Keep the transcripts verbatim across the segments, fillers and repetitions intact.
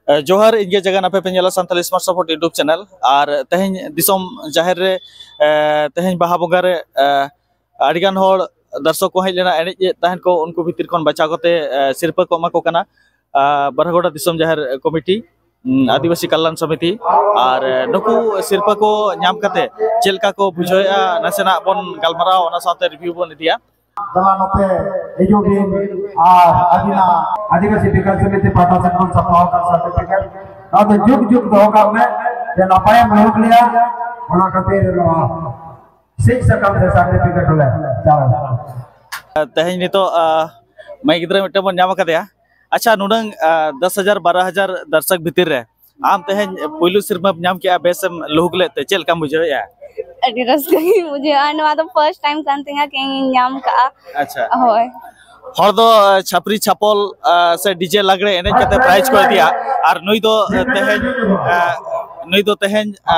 ᱡᱚᱦᱟᱨ, ᱤᱧ ᱜᱮ ᱡᱟᱜᱟᱱ, ᱟᱯᱮ ᱯᱮ ᱧᱮᱞᱟ Santali smart support YouTube channel. ᱟᱨ ᱛᱮᱦᱮᱧ ᱫᱤᱥᱚᱢ ᱡᱟᱦᱮᱨ ᱨᱮ, ᱮ, ᱛᱮᱦᱮᱧ ᱵᱟᱦᱟ ᱵᱚᱸᱜᱟ ᱨᱮ, ᱮ, ᱟᱹᱰᱤᱜᱟᱱ ᱦᱚᱲ ᱫᱚᱨᱥᱚᱠ ᱠᱚ ᱦᱮᱡ ᱞᱮᱱᱟ, ᱮᱱᱮᱡ ᱮᱫ ᱛᱟᱦᱮᱱ ᱠᱚ, ᱩᱱᱠᱩ ᱵᱷᱤᱛᱤᱨ ᱠᱷᱚᱱ ᱵᱟᱪᱷᱟᱣ ᱠᱟᱛᱮ, ᱮ, ᱥᱤᱨᱯᱟᱹ ᱠᱚ ᱮᱢᱟ ᱠᱚ ᱠᱟᱱᱟ, ᱟ, ᱵᱟᱨᱦᱟᱜᱚᱲᱟ ᱫᱤᱥᱚᱢ ᱡᱟᱦᱮᱨ ᱠᱚᱢᱤᱴᱤ, ᱩᱢ, ᱟᱹᱫᱤᱵᱟᱹᱥᱤ ᱠᱟᱞᱭᱟᱱ ᱥᱚᱢᱤᱛᱤ᱾ ᱟᱨ, ᱮ, ᱱᱩᱠᱩ ᱥᱤᱨᱯᱟᱹ ᱠᱚ ᱧᱟᱢ ᱠᱟᱛᱮ ᱪᱮᱫ ᱞᱮᱠᱟ ᱠᱚ ᱵᱩᱡᱷᱟᱹᱣᱮᱫᱼᱟ, ᱱᱟᱥᱮᱱᱟᱜ ᱵᱚᱱ ᱜᱟᱞᱢᱟᱨᱟᱣ, ᱚᱱᱟ ᱥᱟᱶᱛᱮ ᱨᱤᱵᱷᱤᱭᱩ ᱵᱚᱱ ᱤᱫᱤᱭᱟ᱾ ᱫᱮᱞᱟ ᱱᱚᱛᱮ ᱦᱤᱡᱩᱜ ᱵᱤᱱ ᱟᱨ ᱟᱹᱫᱤᱱᱟ ᱟᱹᱫᱤᱵᱟᱹᱥᱤ ᱵᱤᱠᱟᱥ ᱥᱚᱢᱤᱛᱤ ᱯᱟᱦᱴᱟ ᱥᱮᱫ ᱠᱷᱚᱱ ᱥᱟᱯᱲᱟᱣ ᱟᱠᱟᱱ ᱥᱟᱨᱴᱤᱯᱷᱤᱠᱮᱴ ᱱᱚᱣᱟ ᱫᱚ ᱡᱩᱜᱽ ᱡᱩᱜᱽ ᱫᱚᱦᱚ ᱠᱟᱜ ᱢᱮ, ᱡᱮ ᱱᱟᱯᱟᱭᱮᱢ ᱞᱩᱦᱩᱠ ᱞᱮᱭᱟ, ᱚᱱᱟ ᱠᱷᱟᱹᱛᱤᱨ ᱱᱚᱣᱟ ᱥᱤᱠ ᱥᱟᱠᱟᱢ ᱨᱮ ᱥᱟᱨᱴᱤᱯᱷᱤᱠᱮᱴ ᱦᱚᱸᱞᱮ ᱪᱟᱞ ᱟᱠᱟᱫᱟ᱾ ᱛᱮᱦᱮᱧ ᱱᱤᱛᱚᱜ, ᱟ, ᱢᱟᱹᱭ ᱜᱤᱫᱽᱨᱟᱹ ᱢᱤᱫᱴᱟᱝ ᱵᱚᱱ ᱧᱟᱢ ᱟᱠᱟᱫᱮᱭᱟ᱾ ᱟᱪᱪᱷᱟ, ᱱᱩᱱᱟᱹᱝ, ᱟ, ᱫᱚᱥ ᱦᱟᱡᱟᱨ, ᱵᱟᱨᱚ ᱦᱟᱡᱟᱨ ᱫᱚᱨᱥᱚᱠ ᱵᱷᱤᱛᱤᱨ ᱨᱮ ᱟᱢ ᱛᱮᱦᱮᱧ ᱯᱩᱭᱞᱩ ᱥᱤᱨᱯᱟᱹᱢ ᱧᱟᱢ ᱠᱮᱜᱼᱟ, ᱵᱮᱥᱮᱢ ᱞᱩᱦᱩᱠ ᱞᱮᱫ ᱛᱮ ᱪᱮᱫ ᱞᱮᱠᱟᱢ ᱵᱩᱡᱷᱟᱹᱣᱮᱫᱼᱟ? ᱟᱹᱰᱤ ᱨᱟᱹᱥᱠᱟᱹ ᱜᱤᱧ ᱵᱩᱡᱷᱟᱹᱣᱟ, ᱱᱚᱣᱟ ᱫᱚ ᱯᱷᱟᱨᱥᱴ ᱴᱟᱭᱤᱢ ᱠᱟᱱ ᱛᱤᱧᱟ ᱠᱤ ᱤᱧ ᱧᱟᱢ ᱠᱟᱜᱼᱟ᱾ ᱟᱪᱪᱷᱟ᱾ ᱦᱳᱭ᱾ ᱦᱚᱲ ᱫᱚ, ᱟ, ᱪᱷᱟᱯᱨᱤ ᱪᱷᱟᱯᱚᱞ, ᱟ, ᱥᱮ ᱰᱤᱡᱮ ᱞᱟᱜᱽᱲᱮ ᱮᱱᱮᱡ ᱠᱟᱛᱮ ᱯᱨᱟᱭᱤᱡᱽ ᱠᱚ ᱤᱫᱤᱭᱟ, ᱟᱨ ᱱᱩᱭ ᱫᱚ, ᱟ, ᱛᱮᱦᱮᱧ, ᱟ, ᱱᱩᱭ ᱫᱚ ᱛᱮᱦᱮᱧ, ᱟ,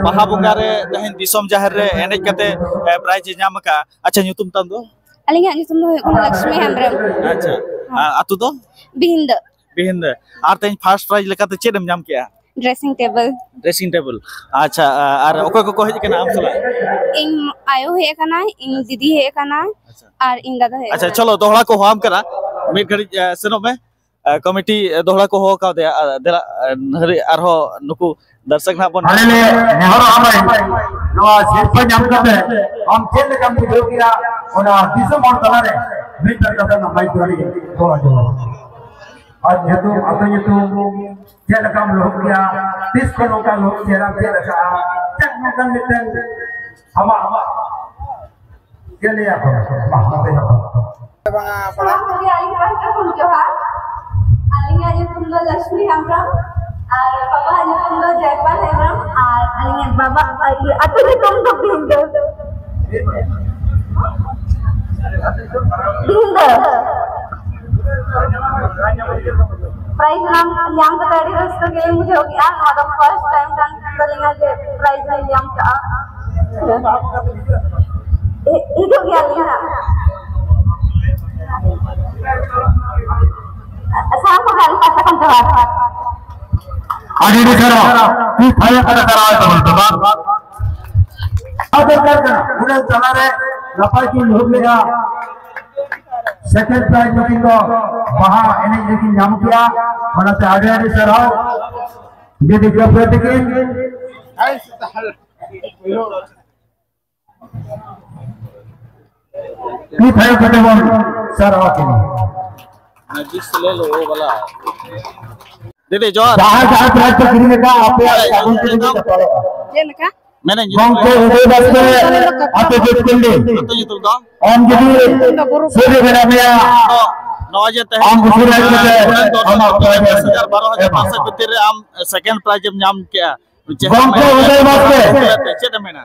ᱵᱟᱦᱟ ᱵᱚᱸᱜᱟ ᱨᱮ ᱛᱮᱦᱮᱧ ᱫᱤᱥᱚᱢ ᱡᱟᱦᱮᱨ ᱨᱮ ᱮᱱᱮᱡ ᱠᱟᱛᱮ, ᱟ, ᱯᱨᱟᱭᱤᱡᱽ ᱮ ᱧᱟᱢ ᱟᱠᱟᱫᱼᱟ᱾ ᱟᱪᱪᱷᱟ, ᱧᱩᱛᱩᱢ ᱛᱟᱢ ᱫᱚ? ᱟᱹᱞᱤᱧᱟᱜ ᱧᱩᱛᱩᱢ ᱫᱚ ᱦᱩᱭᱩᱜ ᱠᱟᱱᱟ ᱞᱚᱠᱥᱢᱤ ᱦᱮᱢᱵᱨᱚᱢ᱾ ᱟᱪᱪᱷᱟ᱾ ᱟ, ᱟᱹᱛᱩ ᱫᱚ? ᱵᱤᱦᱤᱱᱫᱟᱹ᱾ ᱵᱤᱦᱤᱱᱫᱟᱹ᱾ ᱟᱨ ᱛᱮᱦᱮᱧ ᱯᱷᱟᱨᱥᱴ ᱯᱨᱟᱭᱤᱡᱽ ᱞᱮᱠᱟᱛᱮ ᱪᱮᱫ ᱮᱢ ᱧᱟᱢ ᱠᱮᱜᱼᱟ? Dressing table. Dressing table. ᱟᱪᱪᱷᱟ, ᱟ-, ᱟᱨ ᱚᱠᱚᱭ ᱠᱚᱠᱚ ᱦᱮᱡ ᱟᱠᱟᱱᱟ ᱟᱢ ᱥᱟᱞᱟᱜ? ᱤᱧ ᱟᱭᱳ ᱦᱮᱡ ᱟᱠᱟᱱᱟᱭ, ᱤᱧ ᱫᱤᱫᱤ ᱦᱮᱡ ᱟᱠᱟᱱᱟᱭ, ᱟᱪᱪᱷᱟ᱾ ᱟᱨ ᱤᱧ ᱫᱟᱫᱟ ᱦᱮᱡ ᱟᱪᱪᱷᱟ, ᱟᱠᱟᱱᱟᱭ᱾ ᱪᱚᱞᱚ, ᱫᱚᱦᱲᱟ ᱠᱚ ᱦᱚᱦᱚᱣᱟᱢ ᱠᱟᱱᱟ, ᱢᱤᱫ ᱜᱷᱟᱹᱲᱤᱡ, ᱟ, ᱥᱮᱱᱚᱜ ᱢᱮ᱾ ᱟ, ᱠᱚᱢᱤᱴᱤ, ᱟ, ᱫᱚᱦᱲᱟ ᱠᱚ ᱦᱚᱦᱚ ᱠᱟᱣᱫᱮᱭᱟ᱾ ᱟ, ᱫᱮᱞᱟ, ᱟ, ᱱᱟᱹᱦᱨᱤ ᱟᱨᱦᱚᱸ ᱱᱩᱠᱩ ᱫᱚᱨᱥᱚᱠ ᱱᱟᱦᱟᱜ ᱵᱚᱱ ᱟᱞᱮ ᱞᱮ ᱱᱮᱦᱚᱨᱚᱜᱼᱟ ᱵᱷᱟᱭ, ᱱᱚᱣᱟ ᱥᱤᱨᱯᱟᱹ ᱧᱟᱢ ᱠᱟᱛᱮ ᱟᱢ ᱪᱮᱫ ᱞᱮᱠᱟᱢ ᱵᱩᱡᱷᱟᱹᱣ ᱠᱮᱫᱟ? ᱚᱱᱟ ᱫᱤᱥᱚᱢ ᱦᱚᱲ ᱛᱟᱞᱟᱨᱮ ᱢᱤᱫ ᱵᱟᱨ ᱠᱟᱛᱷᱟ ᱱᱟᱯᱟᱭ ᱛᱮ ᱟᱹᱰᱤ ᱜᱚᱲᱚ ᱡᱚᱦᱟᱨ᱾ ᱟᱨ ᱧᱩᱛᱩᱢ, ᱟᱹᱛᱩ ᱧᱩᱛᱩᱢ, ᱪᱮᱫ ᱞᱮᱠᱟᱢ ᱞᱩᱦᱩᱠ ᱜᱮᱭᱟ, ᱛᱤᱥ ᱠᱷᱚᱱ ᱱᱚᱝᱠᱟ ᱞᱩᱦᱩᱠ ᱪᱮᱦᱨᱟ ᱪᱮᱫ ᱞᱮᱠᱟ, ᱪᱮᱫ ᱱᱚᱝᱠᱟᱱ ᱢᱤᱫᱴᱮᱱ ᱟᱢᱟᱜ, ᱟᱢᱟᱜ ᱪᱮᱫ ᱞᱟᱹᱭᱟ ᱠᱚ? ᱵᱟᱝ, ᱵᱟᱝ ᱞᱟᱹᱭᱟ ᱠᱚ᱾ ᱥᱟᱱᱟᱢ ᱠᱚᱜᱮ ᱟᱹᱞᱤᱧ ᱯᱟᱦᱴᱟ ᱠᱷᱚᱱ ᱡᱚᱦᱟᱨ᱾ ᱟᱹᱞᱤᱧᱟᱜ ᱧᱩᱛᱩᱢ ᱫᱚ ᱞᱚᱠᱥᱢᱤ ᱦᱮᱢᱵᱨᱚᱢ, ᱟᱨ ᱵᱟᱵᱟᱣᱟᱜ ᱧᱩᱛᱩᱢ ᱫᱚ ᱡᱚᱭᱯᱟᱞ ᱦᱮᱢᱵᱨᱚᱢ, ᱟᱨ ᱟᱹᱞᱤᱧᱟᱜ ᱵᱟᱵᱟ, ᱟᱹᱛᱩ ᱧᱩᱛᱩᱢ ᱫᱚ ᱵᱤᱱᱫᱟᱹ᱾ ᱵᱤᱦᱤᱱᱫᱟᱹ᱾ ᱯᱨᱟᱭᱤᱡᱽ ᱧᱟᱢ, ᱧᱟᱢ ᱠᱟᱛᱮ ᱟᱹᱰᱤ ᱨᱟᱹᱥᱠᱟᱹ ᱜᱮᱞᱤᱧ ᱵᱩᱡᱷᱟᱹᱣ ᱠᱮᱜᱼᱟ᱾ ᱱᱚᱣᱟ ᱫᱚ ᱯᱷᱟᱨᱥᱴ ᱴᱟᱭᱤᱢ ᱠᱟᱱ ᱛᱟᱹᱞᱤᱧᱟ ᱡᱮ ᱯᱨᱟᱭᱤᱡᱽ ᱞᱤᱧ ᱧᱟᱢ ᱠᱟᱜᱼᱟ᱾ ᱦᱤ-, ᱦᱤᱡᱩᱜ ᱜᱮᱭᱟᱞᱤᱧ ᱦᱟᱸᱜ᱾ ᱥᱟᱱᱟᱢ ᱠᱚᱜᱮ ᱟᱹᱞᱤᱧ ᱯᱟᱦᱴᱟ ᱠᱷᱚᱱ ᱡᱚᱦᱟᱨ᱾ ᱟᱹᱰᱤ ᱟᱹᱰᱤ ᱥᱟᱨᱦᱟᱣ᱾ ᱛᱤ ᱛᱷᱟᱭᱚ ᱠᱟᱛᱮ ᱥᱟᱨᱦᱟᱣ ᱛᱟᱵᱚᱱ ᱯᱮ ᱢᱟ᱾ ᱟᱨ ᱫᱚᱨᱠᱟᱨ ᱠᱟᱱᱟ, ᱩᱱᱟᱹᱜ ᱛᱟᱞᱟᱨᱮ ᱱᱟᱯᱟᱭ ᱠᱤᱱ ᱞᱩᱦᱩᱠ ᱞᱮᱜᱼᱟ᱾ Second prize ᱱᱩᱠᱤᱱ ᱫᱚ ᱵᱟᱦᱟ ᱮᱱᱮᱡ ᱨᱮᱠᱤᱱ ᱧᱟᱢ ᱠᱮᱜᱼᱟ, ᱚᱱᱟᱛᱮ ᱟᱹᱰᱤ ᱟᱹᱰᱤ ᱥᱟᱨᱦᱟᱣ᱾ ᱡᱩᱫᱤ ᱜᱟᱹᱯᱷᱟᱹ ᱛᱤᱠᱤᱱ ᱢᱤᱫ ᱫᱷᱟᱣ ᱠᱟᱛᱮ ᱵᱚᱱ ᱥᱟᱨᱦᱟᱣ ᱠᱤᱱᱟ᱾ ᱫᱤᱫᱤ ᱡᱚᱦᱟᱨ᱾ ᱡᱟᱦᱟᱸ ᱡᱟᱦᱟᱸ prize ᱯᱮ ᱠᱤᱨᱤᱧ ᱟᱠᱟᱫ, ᱟᱯᱮᱭᱟᱜ ᱥᱟᱹᱜᱩᱱ ᱛᱮᱜᱮ ᱪᱟᱯᱟᱞᱚᱜᱼᱟ᱾ ᱪᱮᱫ ᱞᱮᱠᱟ? ᱢᱮᱱᱮᱧ ᱜᱚᱢᱠᱮ ᱩᱫᱚᱭ ᱵᱟᱥᱠᱮ, ᱟᱹᱛᱩ ᱡᱩᱛᱠᱩᱱᱰᱤ᱾ ᱟᱹᱛᱩ ᱧᱩᱛᱩᱢ ᱫᱚ? ᱟᱢ ᱡᱩᱫᱤ ᱥᱩᱨ ᱨᱮ ᱢᱮᱱᱟᱜ ᱢᱮᱭᱟ, ᱛᱚ, ᱱᱚᱜᱼᱚᱭ ᱡᱮ ᱛᱮᱦᱮᱧ ᱟᱢ ᱩᱥᱩᱞ ᱦᱮᱡ ᱠᱟᱛᱮ ᱟᱢᱟᱜ prize ᱫᱚᱥ ᱦᱟᱡᱟᱨ ᱵᱟᱨᱚ ᱦᱟᱡᱟᱨ ᱮᱢᱟ᱾ ᱯᱟᱸᱪᱥᱚ ᱵᱷᱤᱛᱤᱨ ᱨᱮ ᱟᱢ second prize ᱮᱢ ᱧᱟᱢ ᱠᱮᱜᱼᱟ᱾ ᱪᱮᱫ ᱮᱢ ᱜᱚᱢᱠᱮ ᱢᱮᱱᱟ? ᱩᱫᱚᱭ ᱵᱟᱥᱠᱮ᱾ ᱪᱮᱫ ᱮᱢ ᱢᱮᱱᱟ?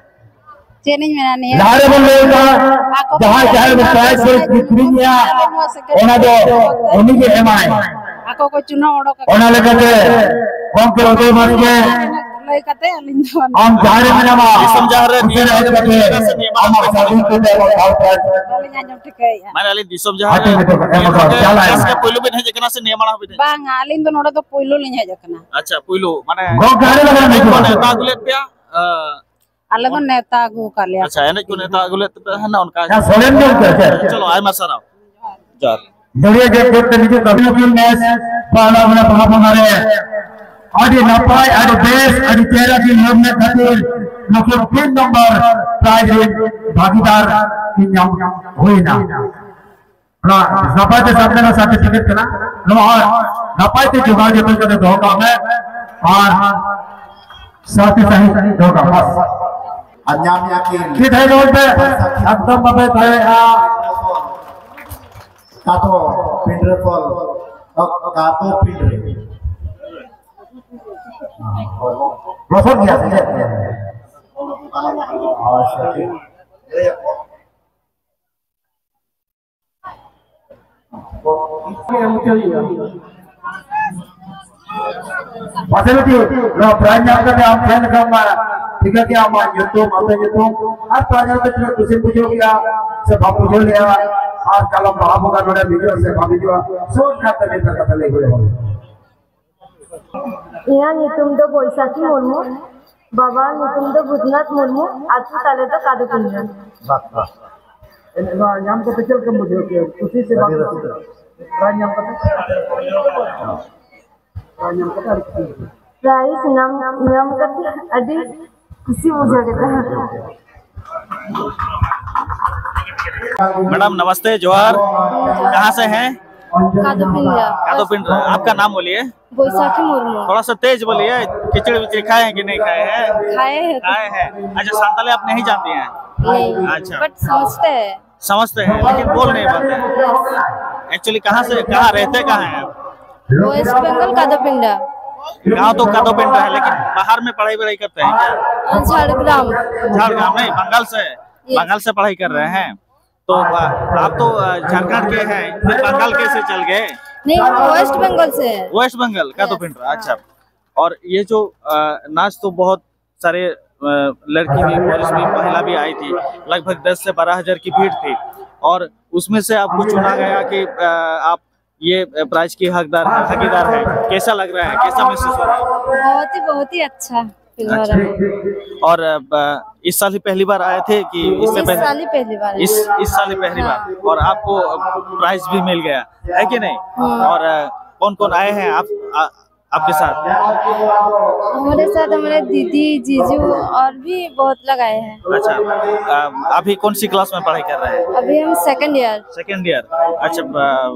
ᱪᱮᱫ ᱤᱧ ᱢᱮᱱᱟ, ᱱᱤᱭᱟᱹ ᱞᱟᱦᱟ ᱨᱮᱵᱚᱱ ᱞᱟᱹᱭ ᱠᱟᱜᱼᱟ, ᱟᱠᱚ ᱡᱟᱦᱟᱸᱭ ᱠᱚ ᱡᱟᱦᱟᱸᱭ ᱪᱩᱱᱟᱹᱣ prize ᱠᱚ ᱠᱟᱛᱮ ᱠᱤᱨᱤᱧ ᱜᱮᱭᱟ, ᱱᱚᱣᱟ second ᱚᱱᱟ ᱫᱚ ᱩᱱᱤ ᱜᱮ ᱮᱢᱟᱭ᱾ ᱟᱠᱚ ᱠᱚ ᱪᱩᱱᱟᱹᱣ ᱚᱰᱚᱠ ᱟᱠᱟᱫᱟ᱾ ᱚᱱᱟ ᱞᱮᱠᱟᱛᱮ ᱜᱚᱢᱠᱮ ᱩᱫᱚᱭ ᱵᱟᱥᱠᱮ, ᱞᱟᱹᱭ ᱠᱟᱛᱮ ᱟᱹᱞᱤᱧ ᱫᱚ ᱟᱢ ᱡᱟᱦᱟᱸ ᱨᱮ ᱢᱮᱱᱟᱢᱟ, ᱫᱤᱥᱚᱢ ᱡᱟᱦᱟᱸ ᱨᱮ ᱩᱥᱟᱹᱨᱟ ᱦᱮᱡ ᱠᱟᱛᱮ ᱟᱢᱟᱜ ᱥᱟᱹᱜᱩᱱ ᱛᱮ ᱟᱢᱟᱜ prize ᱵᱟᱹᱞᱤᱧ ᱟᱸᱡᱚᱢ ᱴᱷᱤᱠᱟᱹᱭᱮᱫᱼᱟ᱾ ᱢᱟᱱᱮ ᱟᱹᱞᱤᱧ ᱫᱤᱥᱚᱢ ᱡᱟᱦᱟᱸ ᱨᱮ ᱦᱟᱹᱴᱤᱧ ᱦᱚᱴᱚ ᱠᱟᱜ ᱮᱢ ᱦᱚᱴᱚ ᱠᱟᱜ ᱪᱟᱞᱟᱜ ᱱᱮᱥ ᱜᱮ ᱯᱩᱭᱞᱩ ᱵᱤᱱ ᱦᱮᱡ ᱟᱠᱟᱱᱟ ᱥᱮ ᱱᱤᱭᱟᱹ ᱢᱟᱲᱟᱝ ᱦᱚᱸ ᱵᱤᱱ ᱦᱮᱡ ᱟᱠᱟᱱᱟ? ᱵᱟᱝᱟ, ᱟᱹᱞᱤᱧ ᱫᱚ ᱱᱚᱰᱮ ᱫᱚ ᱯᱩᱭᱞᱩ ᱞᱤᱧ ᱦᱮᱡ ᱟᱠᱟᱱᱟ᱾ ᱟᱪᱪᱷᱟ, ᱯᱩᱭᱞᱩ᱾ ᱢᱟᱱᱮ ᱜᱚᱢᱠᱮ, ᱟᱹᱰᱤ ᱞᱟᱜᱟᱱ ᱱᱮᱣᱛᱟ ᱟᱹᱜᱩ ᱞᱮᱫ ᱯᱮᱭᱟ? ᱟᱞᱮ ᱫᱚ ᱱᱮᱣᱛᱟ ᱟᱹᱜᱩ ᱟᱠᱟᱫ ᱞᱮᱭᱟ᱾ ᱟᱪᱪᱷᱟ, ᱮᱱᱮᱡ ᱠᱚ ᱱᱮᱣᱛᱟ ᱟᱹᱜᱩ ᱞᱮᱫ ᱯᱮ ᱛᱟᱦᱮᱱᱟ ᱚᱱᱠᱟ? ᱦᱮᱸ, ᱥᱚᱨᱮᱱ ᱜᱮ ᱚᱱᱠᱟ, ᱦᱮᱸ᱾ ᱪᱚᱞᱚ, ᱟᱭᱢᱟ ᱥᱟᱨᱦᱟᱣ᱾ ᱡᱚᱦᱟᱨ᱾ ᱫᱟᱹᱲᱤᱭᱟᱹ ᱜᱮ ᱜᱚᱴ ᱛᱮ ᱱᱤᱡᱩᱜ ᱠᱟᱹᱢᱤ ᱱᱮᱥ ᱯᱟᱦᱞᱟ ᱢᱟᱱᱮ ᱵᱟᱦᱟ ᱵᱚᱸᱜᱟ ᱨᱮ ᱟᱹᱰᱤ ᱱᱟᱯᱟᱭ, ᱟᱹᱰᱤ ᱵᱮᱥ, ᱟᱹᱰᱤ ᱪᱮᱦᱨᱟ ᱠᱤᱱ ᱧᱟᱢ ᱞᱮᱫ ᱠᱷᱟᱹᱛᱤᱨ ᱱᱩᱠᱤᱱ ᱛᱤᱱ ᱱᱚᱢᱵᱚᱨ prize ᱨᱮᱱ ᱵᱷᱟᱜᱤᱫᱟᱨ ᱠᱤᱱ ᱧᱟᱢ ᱦᱩᱭᱱᱟ᱾ ᱚᱱᱟ ᱱᱟᱯᱟᱭ ᱛᱮ ᱥᱟᱵ ᱞᱮᱱᱟ certificate ᱠᱟᱱᱟ᱾ ᱱᱚᱣᱟ ᱦᱚᱸ ᱱᱟᱯᱟᱭ ᱛᱮ ᱡᱚᱜᱟᱣ ᱡᱚᱛᱚᱱ ᱠᱟᱛᱮ ᱫᱚᱦᱚ ᱠᱟᱜ ᱢᱮ ᱟᱨ ᱥᱟᱶᱛᱮ ᱥᱟᱹᱦᱤ ᱫᱚᱦᱚ ᱠᱟᱜ ᱢᱮ᱾ ᱟᱨ ᱧᱟᱢ ᱧᱟᱢ ᱠᱤᱱ᱾ ᱪᱮᱫ ᱦᱮᱡ ᱨᱚᱲ ᱯᱮ? ᱮᱠᱫᱚᱢ ᱵᱟᱯᱮ ᱫᱟᱲᱮᱭᱟᱜᱼᱟ᱾ ᱠᱟᱛᱚ ᱯᱤᱸᱰᱨᱟᱹ ᱯᱷᱚᱞ᱾ ᱠᱟᱛᱚ ᱯᱤᱸᱰᱨᱟᱹ᱾ ᱞᱚᱥᱚᱫ ᱜᱮᱭᱟ ᱥᱮ ᱪᱮᱫ? ᱟᱪᱪᱷᱟ, ᱴᱷᱤᱠ᱾ ᱯᱟᱥᱮ ᱢᱤᱫᱴᱤᱡ ᱱᱚᱣᱟ prize ᱧᱟᱢ ᱠᱟᱛᱮ ᱟᱢ ᱴᱷᱮᱱ ᱠᱷᱚᱱ ᱢᱟ ᱴᱷᱤᱠᱟᱹ ᱠᱮᱜᱼᱟ ᱟᱢᱟᱜ ᱧᱩᱛᱩᱢ, ᱟᱯᱮ ᱧᱩᱛᱩᱢ, ᱟᱨ prize ᱧᱟᱢ ᱠᱟᱛᱮ ᱛᱤᱱᱟᱹᱜ ᱠᱩᱥᱤᱢ ᱵᱩᱡᱷᱟᱹᱣ ᱠᱮᱜᱼᱟ ᱥᱮ ᱵᱟᱢ ᱵᱩᱡᱷᱟᱹᱣ ᱞᱮᱜᱼᱟ, ᱟᱨ ᱠᱟᱞᱚᱢ ᱵᱟᱦᱟ ᱵᱚᱸᱜᱟ ᱱᱚᱰᱮᱢ ᱦᱤᱡᱩᱜᱼᱟ ᱥᱮ ᱵᱟᱢ ᱦᱤᱡᱩᱜᱼᱟ, short ᱠᱟᱛᱮ ᱢᱤᱫ ᱵᱟᱨ ᱠᱟᱛᱷᱟ ᱞᱟᱹᱭ ᱦᱩᱭᱩᱜᱼᱟ᱾ ᱤᱧᱟᱹᱜ ᱧᱩᱛᱩᱢ ᱫᱚ ᱵᱳᱭᱥᱟᱠᱷᱤ ᱢᱩᱨᱢᱩ᱾ ᱵᱟᱵᱟ ᱧᱩᱛᱩᱢ ᱫᱚ ᱵᱩᱫᱷᱱᱟᱛᱷ ᱢᱩᱨᱢᱩ᱾ ᱟᱹᱛᱩ ᱛᱟᱞᱮ ᱫᱚ ᱠᱟᱫᱩᱯᱤᱧᱟ᱾ ᱵᱟᱦ, ᱵᱟᱦ᱾ ᱮᱱ-, ᱱᱚᱣᱟ ᱧᱟᱢ ᱠᱟᱛᱮ ᱪᱮᱫ ᱞᱮᱠᱟᱢ ᱵᱩᱡᱷᱟᱹᱣ ᱠᱮᱫᱟ? ᱠᱩᱥᱤ ᱥᱮ ᱵᱟᱝ ᱟᱹᱰᱤ ᱠᱩᱥᱤ? ᱨᱟᱹᱥᱠᱟᱹ᱾ ᱯᱨᱟᱭᱤᱡᱽ ᱧᱟᱢ ᱠᱟᱛᱮ? ᱯᱨᱟᱭᱤᱡᱽ ᱧᱟᱢ, ᱧᱟᱢ ᱠᱟᱛᱮ ᱟᱹᱰᱤ ᱠᱩᱥᱤ ᱵᱩᱡᱷᱟᱹᱣ ᱠᱮᱫᱟ᱾ मैडम नमस्ते, जोहार। कहाँ से हैं? कादोपिंडा। कादोपिंड। आपका नाम बोलिए। बैसाखी मुर्मू। थोड़ा सा तेज बोलिए, खिचड़ी विचड़ी खाए हैं कि नहीं खाए हैं? खाए हैं। खाए हैं। अच्छा, संताली आप नहीं जानती हैं? नहीं। अच्छा। बट समझते हैं। समझते हैं लेकिन बोल नहीं पाते हैं। एक्चुअली कहाँ से, कहाँ रहते, कहाँ हैं आप? वेस्ट बंगाल कादोपिंडा। गाँव तो कादोपिंडा है, लेकिन बाहर में पढ़ाई वढ़ाई करते हैं क्या? झाड़ग्राम। झाड़ग्राम नहीं, बंगाल से। बंगाल से पढ़ाई कर रहे हैं। तो आ, आप तो आ, झारखंड के हैं, फिर बंगाल कैसे चल गए? नहीं, वेस्ट बंगाल से है। वेस्ट बंगाल कादोपिंडा। अच्छा। और ये जो आ, नाच तो बहुत सारे आ, लड़की भी, पुरुष भी, महिला भी आई थी। लगभग दस से बारह हज़ार की भीड़ थी और उसमें से आपको चुना गया कि आ, आप ये प्राइज की हकदार है, भागीदार है। कैसा लग रहा है, कैसा महसूस हो रहा है? बहुत ही, बहुत ही अच्छा फील हो रहा है। और आ, इस साल ही पहली बार आए थे कि इससे इस पहले? साल ही पहली बार है। इस इस साल ही पहली बार। और आपको प्राइज भी मिल गया है कि नहीं? और कौन कौन आए हैं आप आ, आपके साथ? हमारे साथ हमारे दीदी, जीजू और भी बहुत लोग आए हैं। अच्छा। आ, अभी कौन सी क्लास में पढ़ाई कर रहे हैं? अभी हम सेकंड ईयर। Second year. अच्छा। आ,